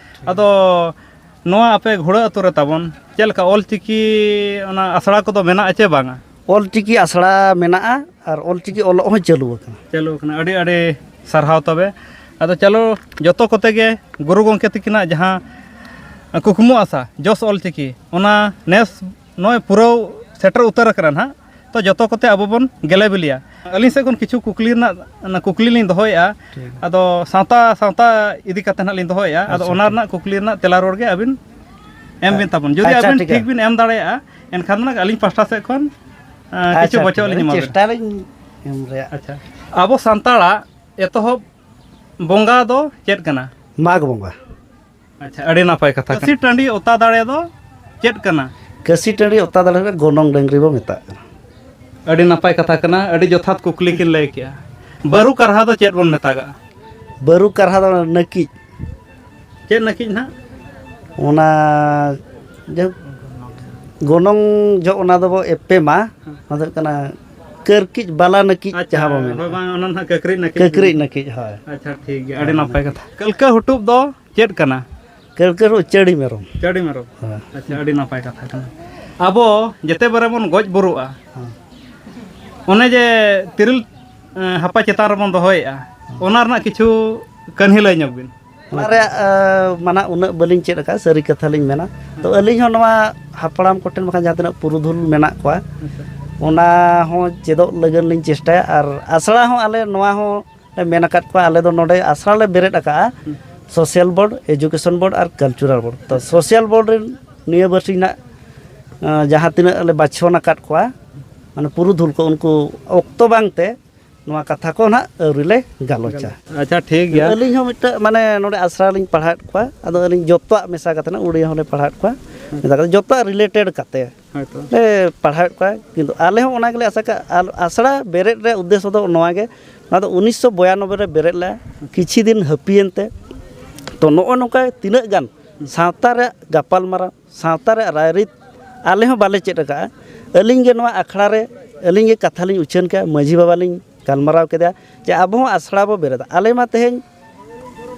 ᱟᱫᱚ ᱱᱚᱣᱟ ᱟᱯᱮ ᱜᱷᱩᱲᱟᱹ ᱟᱹᱛᱩ ᱨᱮ ᱛᱟᱵᱚᱱ ᱪᱮᱫ ᱞᱮᱠᱟ ᱚᱞ ᱪᱤᱠᱤ ᱚᱱᱟ ᱟᱥᱲᱟ ᱠᱚᱫᱚ ᱢᱮᱱᱟᱜᱼᱟ ᱪᱮ ᱵᱟᱝᱟ? ᱚᱞ ᱪᱤᱠᱤ ᱟᱥᱲᱟ ᱢᱮᱱᱟᱜᱼᱟ ᱟᱨ ᱚᱞ ᱪᱤᱠᱤ ᱚᱞᱚᱜ ᱦᱚᱸ ᱪᱟᱹᱞᱩ ᱟᱠᱟᱱᱟ᱾ ᱪᱟᱹᱞᱩ ᱟᱠᱟᱱᱟ, ᱟᱹᱰᱤ ᱟᱹᱰᱤ ᱥᱟᱨᱦᱟᱣ᱾ ᱛᱚᱵᱮ ᱟᱫᱚ ᱪᱚᱞᱚ, ᱡᱚᱛᱚ ᱠᱚᱛᱮ ᱜᱮ ᱜᱩᱨᱩ ᱜᱚᱢᱠᱮ ᱛᱟᱹᱠᱤᱱᱟᱜ ᱡᱟᱦᱟᱸ ᱠᱩᱠᱢᱩ ᱟᱥᱟ ᱡᱚᱥ ᱚᱞ ᱪᱤᱠᱤ, ᱚᱱᱟ ᱱᱮᱥ ᱱᱚᱜᱼᱚᱭ ᱯᱩᱨᱟᱹᱣ ᱥᱮᱴᱮᱨ ᱩᱛᱟᱹᱨ ᱟᱠᱟᱱᱟ ᱱᱟᱦᱟᱜ᱾ ᱛᱚ ᱡᱚᱛᱚ ᱠᱚᱛᱮ ᱟᱵᱚ ᱵᱚᱱ ᱜᱮᱞᱮ ᱵᱤᱞᱤᱭᱟ᱾ ᱟᱹᱞᱤᱧ ᱥᱮᱫ ᱠᱷᱚᱱ ᱠᱤᱪᱷᱩ ᱠᱩᱠᱞᱤ ᱨᱮᱱᱟᱜ, ᱚᱱᱟ ᱠᱩᱠᱞᱤ ᱞᱤᱧ ᱫᱚᱦᱚᱭᱮᱫᱼᱟ᱾ ᱴᱷᱤᱠ᱾ ᱟᱫᱚ ᱥᱟᱶᱛᱟ, ᱥᱟᱶᱛᱟ ᱤᱫᱤ ᱠᱟᱛᱮ ᱱᱟᱦᱟᱜ ᱞᱤᱧ ᱫᱚᱦᱚᱭᱮᱫᱼᱟ᱾ ᱟᱫᱚ ᱟᱪᱪᱷᱟ, ᱚᱱᱟ ᱴᱷᱤᱠ᱾ ᱨᱮᱱᱟᱜ ᱠᱩᱠᱞᱤ ᱨᱮᱱᱟᱜ ᱛᱮᱞᱟ ᱨᱚᱲ ᱜᱮ ᱟᱹᱵᱤᱱ ᱮᱢ ᱵᱤᱱ ᱛᱟᱵᱚᱱ᱾ ᱡᱩᱫᱤ ᱟᱪᱪᱷᱟ, ᱟᱹᱵᱤᱱ ᱴᱷᱤᱠ ᱴᱷᱤᱠ ᱜᱮᱭᱟ᱾ ᱵᱤᱱ ᱮᱢ ᱫᱟᱲᱮᱭᱟᱜᱼᱟ, ᱮᱱᱠᱷᱟᱱ ᱫᱚ ᱱᱟᱜ ᱟᱹᱞᱤᱧ ᱯᱟᱥᱴᱟ ᱥᱮᱫ ᱠᱷᱚᱱ, ᱟᱸ, ᱠᱤᱪᱷᱩ ᱟᱪᱪᱷᱟ, ᱵᱚᱪᱷᱚᱜ ᱴᱷᱤᱠ᱾ ᱞᱤᱧ ᱮᱢᱟ ᱵᱤᱱᱟ᱾ ᱪᱮᱥᱴᱟᱭᱟᱞᱤᱧ ᱮᱢ ᱨᱮᱭᱟᱜ᱾ ᱟᱪᱪᱷᱟ, ᱟᱵᱚ ᱥᱟᱱᱛᱟᱲᱟᱜ ᱮᱛᱚᱦᱚᱵ ᱵᱚᱸᱜᱟ ᱫᱚ ᱪᱮᱫ ᱠᱟᱱᱟ? ᱢᱟᱜᱽ ᱵᱚᱸᱜᱟ᱾ ᱟᱪᱪᱷᱟ, ᱟᱹᱰᱤ ᱱᱟᱯᱟᱭ ᱠᱟᱛᱷᱟ ᱠᱟᱱᱟ᱾ ᱠᱟᱹᱥᱤ ᱴᱟᱺᱰᱤ ᱚᱛᱟ ᱫᱟᱲᱮ ᱫᱚ ᱪᱮᱫ ᱠᱟᱱᱟ? ᱠᱟᱹᱥᱤ ᱴᱟᱺᱰᱤ ᱚᱛᱟ ᱫᱟᱲᱮ ᱨᱮ ᱜᱚᱱᱚᱝ ᱰᱟᱹᱝᱨᱤ ᱵᱚ ᱢᱮᱛᱟᱜ ᱠᱟᱱᱟ᱾ ᱟᱹᱰᱤ ᱱᱟᱯᱟᱭ ᱠᱟᱛᱷᱟ ᱠᱟᱱᱟ, ᱟᱹᱰᱤ ᱡᱚᱛᱷᱟᱛ ᱠᱩᱠᱞᱤ ᱠᱤᱱ ᱞᱟᱹᱭ ᱠᱮᱜᱼᱟ᱾ ᱵᱟᱹᱨᱩ ᱠᱟᱨᱦᱟ ᱫᱚ ᱪᱮᱫ ᱵᱚᱱ ᱢᱮᱛᱟᱜᱟᱜᱼᱟ? ᱵᱟᱹᱨᱩ ᱠᱟᱨᱦᱟ ᱫᱚ ᱱᱟᱹᱠᱤᱡ᱾ ᱪᱮᱫ ᱱᱟᱹᱠᱤᱡ ᱱᱟᱦᱟᱜ? ᱚᱱᱟ ᱡᱟᱭᱦᱳᱠ, ᱜᱚᱱᱚᱝ ᱡᱚᱦᱚᱜ ᱚᱱᱟ ᱫᱚᱵᱚ ᱮᱯᱮᱢᱟ, ᱦᱮᱸ᱾ ᱚᱱᱟ ᱫᱚ ᱦᱩᱭᱩᱜ ᱠᱟᱱᱟ ᱠᱟᱹᱨᱠᱤᱡ ᱵᱟᱞᱟ ᱱᱟᱹᱠᱤᱡ, ᱟᱪᱪᱷᱟ, ᱡᱟᱦᱟᱸ ᱵᱚ ᱢᱮᱱᱟ᱾ ᱦᱳᱭ, ᱵᱟᱝ, ᱚᱱᱟ ᱱᱟᱦᱟᱜ ᱠᱟᱹᱠᱨᱤᱡ ᱱᱟᱹᱠᱤᱡ᱾ ᱠᱟᱹᱠᱨᱤᱡ ᱱᱟᱹᱠᱤᱡ, ᱦᱳᱭ᱾ ᱟᱪᱪᱷᱟ, ᱴᱷᱤᱠ ᱜᱮᱭᱟ, ᱟᱹᱰᱤ ᱦᱳᱭ, ᱱᱟᱯᱟᱭ ᱦᱳᱭ᱾ ᱠᱟᱛᱷᱟ᱾ ᱠᱟᱹᱞᱠᱟᱹ ᱦᱩᱴᱩᱵ ᱫᱚ ᱪᱮᱫ ᱠᱟᱱᱟ? ᱠᱟᱹᱞᱠᱟᱹ ᱦᱩᱴᱩᱵ ᱪᱟᱹᱲᱤ ᱢᱮᱨᱚᱢ᱾ ᱪᱟᱹᱲᱤ ᱢᱮᱨᱚᱢ᱾ ᱦᱳᱭ᱾ ᱟᱪᱪᱷᱟ, ᱟᱹᱰᱤ ᱱᱟᱯᱟᱭ ᱠᱟᱛᱷᱟ ᱠᱟᱱᱟ᱾ ᱟᱵᱚ ᱡᱮᱛᱮ ᱵᱟᱨᱮ ᱵᱚᱱ ᱜᱚᱡ ᱵᱩᱨᱩᱜᱼᱟ, ᱦᱮᱸ᱾ ᱚᱱᱮ ᱡᱮ ᱛᱤᱨᱤᱞ, ᱮᱸ, ᱦᱟᱯᱟ ᱪᱮᱛᱟᱱ ᱨᱮᱵᱚᱱ ᱫᱚᱦᱚᱭᱮᱫᱼᱟ, ᱦᱮᱸ᱾ ᱚᱱᱟ ᱨᱮᱱᱟᱜ ᱠᱤᱪᱷᱩ ᱠᱟᱹᱦᱱᱤ ᱞᱟᱹᱭ ᱧᱚᱜ ᱵᱤᱱ᱾ ᱚᱱᱟ ᱨᱮᱭᱟᱜ, ᱮ, ᱢᱟᱱᱟ ᱩᱱᱟᱹᱜ ᱵᱟᱹᱞᱤᱧ ᱪᱮᱫ ᱟᱠᱟᱫᱼᱟ, ᱥᱟᱹᱨᱤ ᱠᱟᱛᱷᱟ ᱞᱤᱧ ᱢᱮᱱᱟ᱾ ᱛᱚ, ᱦᱮᱸ᱾ ᱟᱹᱞᱤᱧ ᱦᱚᱸ ᱱᱚᱣᱟ ᱦᱟᱯᱲᱟᱢ ᱠᱚᱴᱷᱮᱱ ᱵᱟᱠᱷᱟᱱ ᱡᱟᱦᱟᱸ ᱛᱤᱱᱟᱹᱜ ᱯᱩᱨᱩᱫᱷᱩᱞ ᱢᱮᱱᱟᱜ ᱠᱚᱣᱟ, ᱟᱪᱪᱷᱟ᱾ ᱚᱱᱟ ᱦᱚᱸ ᱪᱮᱫᱚᱜ ᱞᱟᱹᱜᱤᱫ ᱞᱤᱧ ᱪᱮᱥᱴᱟᱭᱟ᱾ ᱟᱨ ᱟᱥᱲᱟ ᱦᱚᱸ ᱟᱞᱮ ᱱᱚᱣᱟ ᱦᱚᱸ ᱞᱮ ᱢᱮᱱ ᱟᱠᱟᱫ ᱠᱚᱣᱟ, ᱟᱞᱮ ᱫᱚ ᱱᱚᱰᱮ ᱟᱥᱲᱟ ᱞᱮ ᱵᱮᱨᱮᱫ ᱟᱠᱟᱫᱼᱟ, ᱦᱩᱸ᱾ Social Board, Education Board ᱟᱨ Cultural Board᱾ ᱛᱚ, Social Board ᱨᱮᱱ ᱱᱤᱭᱟᱹ ᱵᱟᱨᱥᱤᱧ ᱱᱟᱜ, ᱟᱸ, ᱡᱟᱦᱟᱸ ᱛᱤᱱᱟᱹᱜ ᱞᱮ ᱵᱟᱪᱷᱚᱱ ᱟᱠᱟᱫ ᱠᱚᱣᱟ, ᱢᱟᱱᱮ ᱯᱩᱨᱩᱫᱷᱩᱞ ᱠᱚ, ᱩᱱᱠᱩ ᱚᱠᱛᱚ ᱵᱟᱝᱛᱮ ᱱᱚᱣᱟ ᱠᱟᱛᱷᱟ ᱠᱚ ᱱᱟᱜ ᱟᱹᱣᱨᱤ ᱞᱮ ᱜᱟᱞᱚᱪᱟ᱾ ᱟᱪᱪᱷᱟ, ᱴᱷᱤᱠ ᱜᱮᱭᱟ᱾ ᱟᱹᱞᱤᱧ ᱦᱚᱸ ᱢᱤᱫᱴᱟᱝ, ᱢᱟᱱᱮ, ᱱᱚᱰᱮ ᱟᱥᱲᱟ ᱞᱤᱧ ᱯᱟᱲᱦᱟᱣᱮᱫ ᱠᱚᱣᱟ, ᱟᱫᱚ ᱟᱹᱞᱤᱧ ᱡᱚᱛᱚᱣᱟᱜ ᱢᱮᱥᱟ ᱠᱟᱛᱮ ᱱᱟᱜ ᱩᱲᱤᱭᱟ ᱦᱚᱸᱞᱮ ᱯᱟᱲᱦᱟᱣᱮᱫ ᱠᱚᱣᱟ, ᱦᱮᱸ᱾ ᱢᱮᱛᱟ ᱠᱟᱛᱮ ᱡᱚᱛᱚᱣᱟᱜ related ᱠᱟᱛᱮ ᱦᱳᱭᱛᱚ᱾ ᱞᱮ ᱯᱟᱲᱦᱟᱣᱮᱫ ᱠᱚᱣᱟ᱾ ᱠᱤᱱᱛᱩ ᱟᱞᱮ ᱦᱚᱸ ᱚᱱᱟ ᱜᱮᱞᱮ ᱟᱥᱟ ᱠᱟᱜᱼᱟ᱾ ᱟᱨ ᱟᱥᱲᱟ ᱵᱮᱨᱮᱫ ᱨᱮᱭᱟᱜ ᱩᱫᱽᱫᱮᱥᱥᱚ ᱫᱚ ᱱᱚᱣᱟ ᱜᱮ, ᱱᱚᱣᱟ ᱫᱚ ᱩᱱᱤᱥᱥᱚ ᱵᱚᱭᱟᱱᱚᱵᱵᱳᱭ ᱨᱮ ᱵᱮᱨᱮᱫ ᱞᱮᱱᱟ, ᱠᱤᱪᱷᱩ ᱫᱤᱱ ᱦᱟᱹᱯᱤᱭᱮᱱ ᱛᱮ᱾ ᱛᱚ, ᱱᱚᱜᱼᱚ ᱱᱚᱝᱠᱟ ᱛᱤᱱᱟᱹᱜ ᱜᱟᱱ ᱥᱟᱶᱛᱟ ᱨᱮᱭᱟᱜ ᱜᱟᱯᱟᱞᱢᱟᱨᱟᱣ, ᱥᱟᱶᱛᱟ ᱨᱮᱭᱟᱜ ᱨᱟᱭᱨᱤᱛ ᱟᱞᱮ ᱦᱚᱸ ᱵᱟᱞᱮ ᱪᱮᱫ ᱟᱠᱟᱫᱼᱟ᱾ ᱟᱹᱞᱤᱧ ᱜᱮ ᱱᱚᱣᱟ ᱟᱠᱷᱲᱟ ᱨᱮ ᱟᱹᱞᱤᱧ ᱜᱮ ᱠᱟᱛᱷᱟ ᱞᱤᱧ ᱩᱪᱷᱟᱹᱱ ᱠᱮᱫᱼᱟ, ᱢᱟᱹᱡᱷᱤ ᱵᱟᱵᱟ ᱞᱤᱧ ᱜᱟᱞᱢᱟᱨᱟᱣ ᱠᱮᱫᱮᱭᱟ ᱡᱮ ᱟᱵᱚ ᱦᱚᱸ ᱟᱥᱲᱟ ᱵᱚ ᱵᱮᱨᱮᱫᱟ᱾ ᱟᱞᱮ ᱢᱟ ᱛᱮᱦᱮᱧ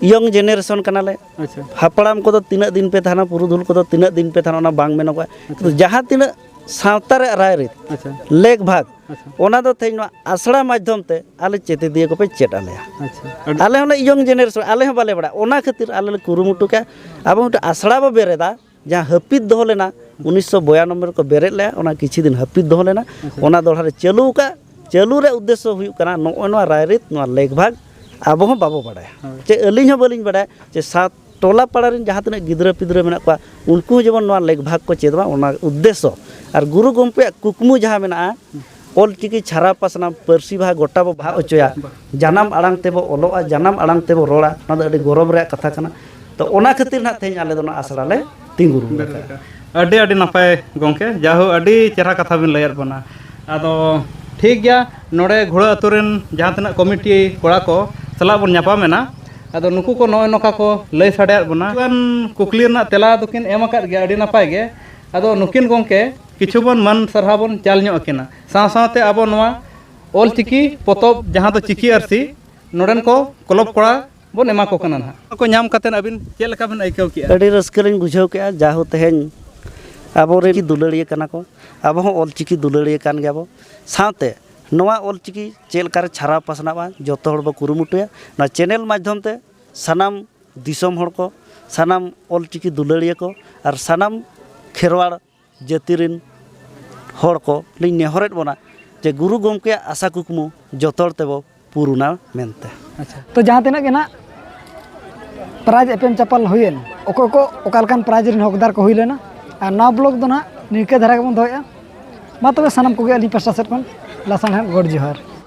ᱤᱭᱚᱝ ᱡᱮᱱᱟᱨᱮᱥᱚᱱ ᱠᱟᱱᱟᱞᱮ᱾ ᱟᱪᱪᱷᱟ᱾ ᱦᱟᱯᱲᱟᱢ ᱠᱚᱫᱚ ᱛᱤᱱᱟᱹᱜ ᱫᱤᱱ ᱯᱮ ᱛᱟᱦᱮᱱᱟ, ᱯᱩᱨᱩᱫᱷᱩᱞ ᱠᱚᱫᱚ ᱛᱤᱱᱟᱹᱜ ᱫᱤᱱ ᱯᱮ ᱛᱟᱦᱮᱱᱟ, ᱚᱱᱟ ᱵᱟᱝ ᱢᱮᱱᱚᱜᱚᱜᱼᱟ᱾ ᱠᱤᱱᱛᱩ ᱡᱟᱦᱟᱸ ᱛᱤᱱᱟᱹᱜ ᱥᱟᱶᱛᱟ ᱨᱮᱭᱟᱜ ᱨᱟᱭᱨᱤᱛ ᱟᱪᱪᱷᱟ᱾ ᱞᱮᱠ ᱵᱷᱟᱜᱽ ᱟᱪᱪᱷᱟ᱾ ᱚᱱᱟ ᱫᱚ ᱛᱮᱦᱮᱧ ᱱᱚᱣᱟ ᱟᱥᱲᱟ ᱢᱟᱫᱽᱫᱷᱚᱢ ᱛᱮ ᱟᱞᱮ ᱪᱮᱛᱮᱫᱤᱭᱟᱹ ᱠᱚᱯᱮ ᱪᱮᱫ ᱟᱞᱮᱭᱟ᱾ ᱟᱪᱪᱷᱟ᱾ ᱟᱹᱰᱤ ᱟᱞᱮ ᱦᱚᱸᱞᱮ ᱤᱭᱚᱝ ᱡᱮᱱᱟᱨᱮᱥᱚᱱ, ᱟᱞᱮ ᱦᱚᱸ ᱵᱟᱞᱮ ᱵᱟᱲᱟᱭᱟ᱾ ᱚᱱᱟ ᱠᱷᱟᱹᱛᱤᱨ ᱟᱞᱮ ᱞᱮ ᱠᱩᱨᱩᱢᱩᱴᱩ ᱠᱮᱫᱼᱟ, ᱟᱵᱚ ᱢᱤᱫᱴᱮᱱ ᱟᱥᱲᱟ ᱵᱚ ᱵᱮᱨᱮᱫᱟ, ᱡᱟᱦᱟᱸ ᱦᱟᱹᱯᱤᱫ ᱫᱚᱦᱚ ᱞᱮᱱᱟ ᱩᱱᱤᱥᱥᱚ ᱵᱚᱭᱟᱱᱚᱵᱵᱳᱭ ᱨᱮᱠᱚ ᱵᱮᱨᱮᱫ ᱞᱮᱫᱼᱟ, ᱚᱱᱟ ᱠᱤᱪᱷᱩ ᱫᱤᱱ ᱦᱟᱹᱯᱤᱫ ᱫᱚᱦᱚ ᱞᱮᱱᱟ, ᱟᱪᱪᱷᱟ᱾ ᱚᱱᱟ ᱫᱚᱦᱲᱟ ᱨᱮ ᱪᱟᱹᱞᱩ ᱟᱠᱟᱫ᱾ ᱪᱟᱹᱞᱩ ᱨᱮ ᱩᱫᱽᱫᱮᱥᱥᱚ ᱦᱩᱭᱩᱜ ᱠᱟᱱᱟ ᱱᱚᱜᱼᱚᱭ ᱱᱚᱣᱟ ᱨᱟᱭᱨᱤᱛ, ᱱᱚᱣᱟ ᱞᱮᱠ ᱵᱷᱟᱜᱽ ᱟᱵᱚ ᱦᱚᱸ ᱵᱟᱵᱚ ᱵᱟᱲᱟᱭᱟ᱾ ᱦᱳᱭ᱾ ᱪᱮ ᱟᱹᱞᱤᱧ ᱦᱚᱸ ᱵᱟᱹᱞᱤᱧ ᱵᱟᱲᱟᱭᱟ ᱡᱮ ᱥᱟᱛ ᱴᱚᱞᱟ ᱯᱟᱲᱟ ᱨᱮᱱ ᱡᱟᱦᱟᱸ ᱛᱤᱱᱟᱹᱜ ᱜᱤᱫᱽᱨᱟᱹ ᱯᱤᱫᱽᱨᱟᱹ ᱢᱮᱱᱟᱜ ᱠᱚᱣᱟ, ᱩᱱᱠᱩ ᱦᱚᱸ ᱡᱮᱢᱚᱱ ᱱᱚᱣᱟ ᱞᱮᱠ ᱵᱷᱟᱜᱽ ᱠᱚ ᱪᱮᱫ ᱢᱟ, ᱚᱱᱟ ᱩᱫᱽᱫᱮᱥᱥᱚ᱾ ᱟᱨ ᱜᱩᱨᱩ ᱜᱚᱢᱠᱮᱭᱟᱜ ᱠᱩᱠᱢᱩ ᱡᱟᱦᱟᱸ ᱢᱮᱱᱟᱜᱼᱟ, ᱚᱞ ᱪᱤᱠᱤ ᱪᱷᱟᱨᱟᱣ ᱯᱟᱥᱱᱟᱣ, ᱯᱟᱹᱨᱥᱤ ᱵᱟᱦᱟ ᱜᱚᱴᱟ ᱵᱚ ᱵᱟᱦᱟ ᱦᱚᱪᱚᱭᱟ, ᱡᱟᱱᱟᱢ ᱟᱲᱟᱝ ᱛᱮᱵᱚ ᱚᱞᱚᱜᱼᱟ, ᱡᱟᱱᱟᱢ ᱟᱲᱟᱝ ᱛᱮᱵᱚ ᱨᱚᱲᱟ, ᱚᱱᱟ ᱫᱚ ᱟᱹᱰᱤ ᱜᱚᱨᱚᱵᱽ ᱨᱮᱭᱟᱜ ᱠᱟᱛᱷᱟ ᱠᱟᱱᱟ᱾ ᱛᱚ ᱚᱱᱟ ᱠᱷᱟᱹᱛᱤᱨ ᱱᱟᱦᱟᱜ ᱛᱮᱦᱮᱧ ᱟᱞᱮ ᱫᱚ ᱱᱚᱣᱟ ᱟᱥᱲᱟ ᱞᱮ ᱛᱤᱸᱜᱩ ᱨᱩᱣᱟᱹᱲ ᱟᱠᱟᱫᱼᱟ᱾ ᱟᱹᱰᱤ ᱟᱹᱰᱤ ᱱᱟᱯᱟᱭ ᱜᱚᱢᱠᱮ, ᱡᱟᱭᱦᱳᱠ ᱟᱹᱰᱤ ᱪᱮᱦᱨᱟ ᱠᱟᱛᱷᱟ ᱵᱤᱱ ᱞᱟᱹᱭᱟᱫ ᱵᱚᱱᱟ᱾ ᱟᱫᱚ ᱴᱷᱤᱠ ᱜᱮᱭᱟ, ᱱᱚᱰᱮ ᱜᱷᱳᱲᱟ ᱟᱹᱛᱩ ᱨᱮᱱ ᱡᱟᱦᱟᱸ ᱛᱤᱱᱟᱹᱜ ᱠᱚᱢᱤᱴᱤ ᱠᱚᱲᱟ ᱠᱚ ᱥᱟᱞᱟᱜ ᱵᱚᱱ ᱧᱟᱯᱟᱢ ᱮᱱᱟ᱾ ᱟᱫᱚ ᱱᱩᱠᱩ ᱠᱚ ᱱᱚᱜᱼᱚᱭ ᱱᱚᱝᱠᱟ ᱠᱚ ᱞᱟᱹᱭ ᱥᱟᱰᱮᱭᱟᱫ ᱵᱚᱱᱟ᱾ ᱠᱤᱪᱷᱩᱜᱟᱱ ᱠᱩᱠᱞᱤ ᱨᱮᱱᱟᱜ ᱛᱮᱞᱟ ᱫᱚᱠᱤᱱ ᱮᱢ ᱟᱠᱟᱫ ᱜᱮᱭᱟ, ᱟᱹᱰᱤ ᱱᱟᱯᱟᱭ ᱜᱮ᱾ ᱟᱫᱚ ᱱᱩᱠᱤᱱ ᱜᱚᱢᱠᱮ ᱠᱤᱪᱷᱩ ᱵᱚᱱ ᱢᱟᱹᱱ ᱥᱟᱨᱦᱟᱣ ᱵᱚᱱ ᱪᱟᱞ ᱧᱚᱜ ᱟᱹᱠᱤᱱᱟ, ᱥᱟᱶ ᱥᱟᱶᱛᱮ ᱟᱵᱚ ᱱᱚᱣᱟ ᱚᱞ ᱪᱤᱠᱤ ᱯᱚᱛᱚᱵ, ᱡᱟᱦᱟᱸ ᱫᱚ ᱪᱤᱠᱤ ᱟᱹᱨᱥᱤ, ᱱᱚᱰᱮᱱ ᱠᱚ ᱠᱞᱚᱵᱽ ᱠᱚᱲᱟ ᱵᱚᱱ ᱮᱢᱟ ᱠᱚ ᱠᱟᱱᱟ ᱱᱟᱦᱟᱜ᱾ ᱠᱚ ᱧᱟᱢ ᱠᱟᱛᱮᱫ ᱟᱹᱵᱤᱱ ᱪᱮᱫ ᱞᱮᱠᱟ ᱵᱤᱱ ᱟᱹᱭᱠᱟᱹᱣ ᱠᱮᱜᱼᱟ? ᱟᱹᱰᱤ ᱨᱟᱹᱥᱠᱟᱹ ᱞᱤᱧ ᱵᱩᱡᱷᱟᱹᱣ ᱠᱮᱜᱼᱟ, ᱡᱟᱦᱳ ᱛᱮᱦᱮᱧ ᱟᱵᱚᱨᱮᱱ ᱫᱩᱞᱟᱹᱲᱤᱭᱟᱹ ᱠᱟᱱᱟ ᱠᱚ, ᱟᱵᱚ ᱦᱚᱸ ᱚᱞ ᱪᱤᱠᱤ ᱫᱩᱞᱟᱹᱲᱤᱭᱟᱹ ᱠᱟᱱ ᱜᱮᱭᱟᱵᱚ᱾ ᱥᱟᱶᱛᱮ ᱱᱚᱣᱟ ᱚᱞ ᱪᱤᱠᱤ ᱪᱮᱫ ᱞᱮᱠᱟᱨᱮ ᱪᱷᱟᱨᱟᱣ ᱯᱟᱥᱱᱟᱣᱼᱟ, ᱡᱚᱛᱚ ᱦᱚᱲ ᱵᱚ ᱠᱩᱨᱩᱢᱩᱴᱩᱭᱟ᱾ ᱱᱚᱣᱟ ᱪᱮᱱᱮᱞ ᱢᱟᱫᱽᱫᱷᱚᱢ ᱛᱮ ᱥᱟᱱᱟᱢ ᱫᱤᱥᱚᱢ ᱦᱚᱲ ᱠᱚ, ᱥᱟᱱᱟᱢ ᱚᱞ ᱪᱤᱠᱤ ᱫᱩᱞᱟᱹᱲᱤᱭᱟᱹ ᱠᱚ ᱟᱨ ᱥᱟᱱᱟᱢ ᱠᱷᱮᱨᱣᱟᱲ ᱡᱟᱹᱛᱤ ᱨᱮᱱ ᱦᱚᱲ ᱠᱚ ᱞᱤᱧ ᱱᱮᱦᱚᱨᱮᱫ ᱵᱚᱱᱟ ᱡᱮ ᱜᱩᱨᱩ ᱜᱚᱢᱠᱮᱭᱟᱜ ᱟᱥᱟ ᱠᱩᱠᱢᱩ ᱡᱚᱛᱚ ᱦᱚᱲ ᱛᱮᱵᱚ ᱯᱩᱨᱩᱱᱟ ᱢᱮᱱᱛᱮ᱾ ᱟᱪᱪᱷᱟ᱾ ᱛᱚ ᱡᱟᱦᱟᱸ ᱛᱤᱱᱟᱹᱜ ᱜᱮ ᱱᱟᱜ ᱯᱨᱟᱭᱤᱡᱽ ᱮᱯᱮᱢ ᱪᱟᱯᱟᱞ ᱦᱩᱭᱮᱱ, ᱚᱠᱚᱭ ᱠᱚ ᱚᱠᱟ ᱞᱮᱠᱟᱱ ᱯᱨᱟᱭᱤᱡᱽ ᱨᱮᱱ ᱦᱚᱠᱫᱟᱨ ᱠᱚ ᱦᱩᱭ ᱞᱮᱱᱟ, ᱟᱨ ᱱᱚᱣᱟ ᱵᱞᱚᱜ ᱫᱚ ᱱᱟᱜ ᱱᱤᱝᱠᱟᱹ ᱫᱷᱟᱨᱟ ᱜᱮᱵᱚᱱ ᱫᱚᱦᱚᱭᱮᱫᱼᱟ᱾ ᱢᱟ ᱛᱚᱵᱮ ᱥᱟᱱᱟᱢ ᱠᱚᱜᱮ ᱟᱹᱞᱤᱧ ᱯᱟᱥᱴᱟ ᱥᱮᱫ ᱠᱷᱚᱱ ᱞᱟᱥᱟᱲᱦᱮᱫ ᱜᱚᱰ ᱡᱚᱦᱟᱨ᱾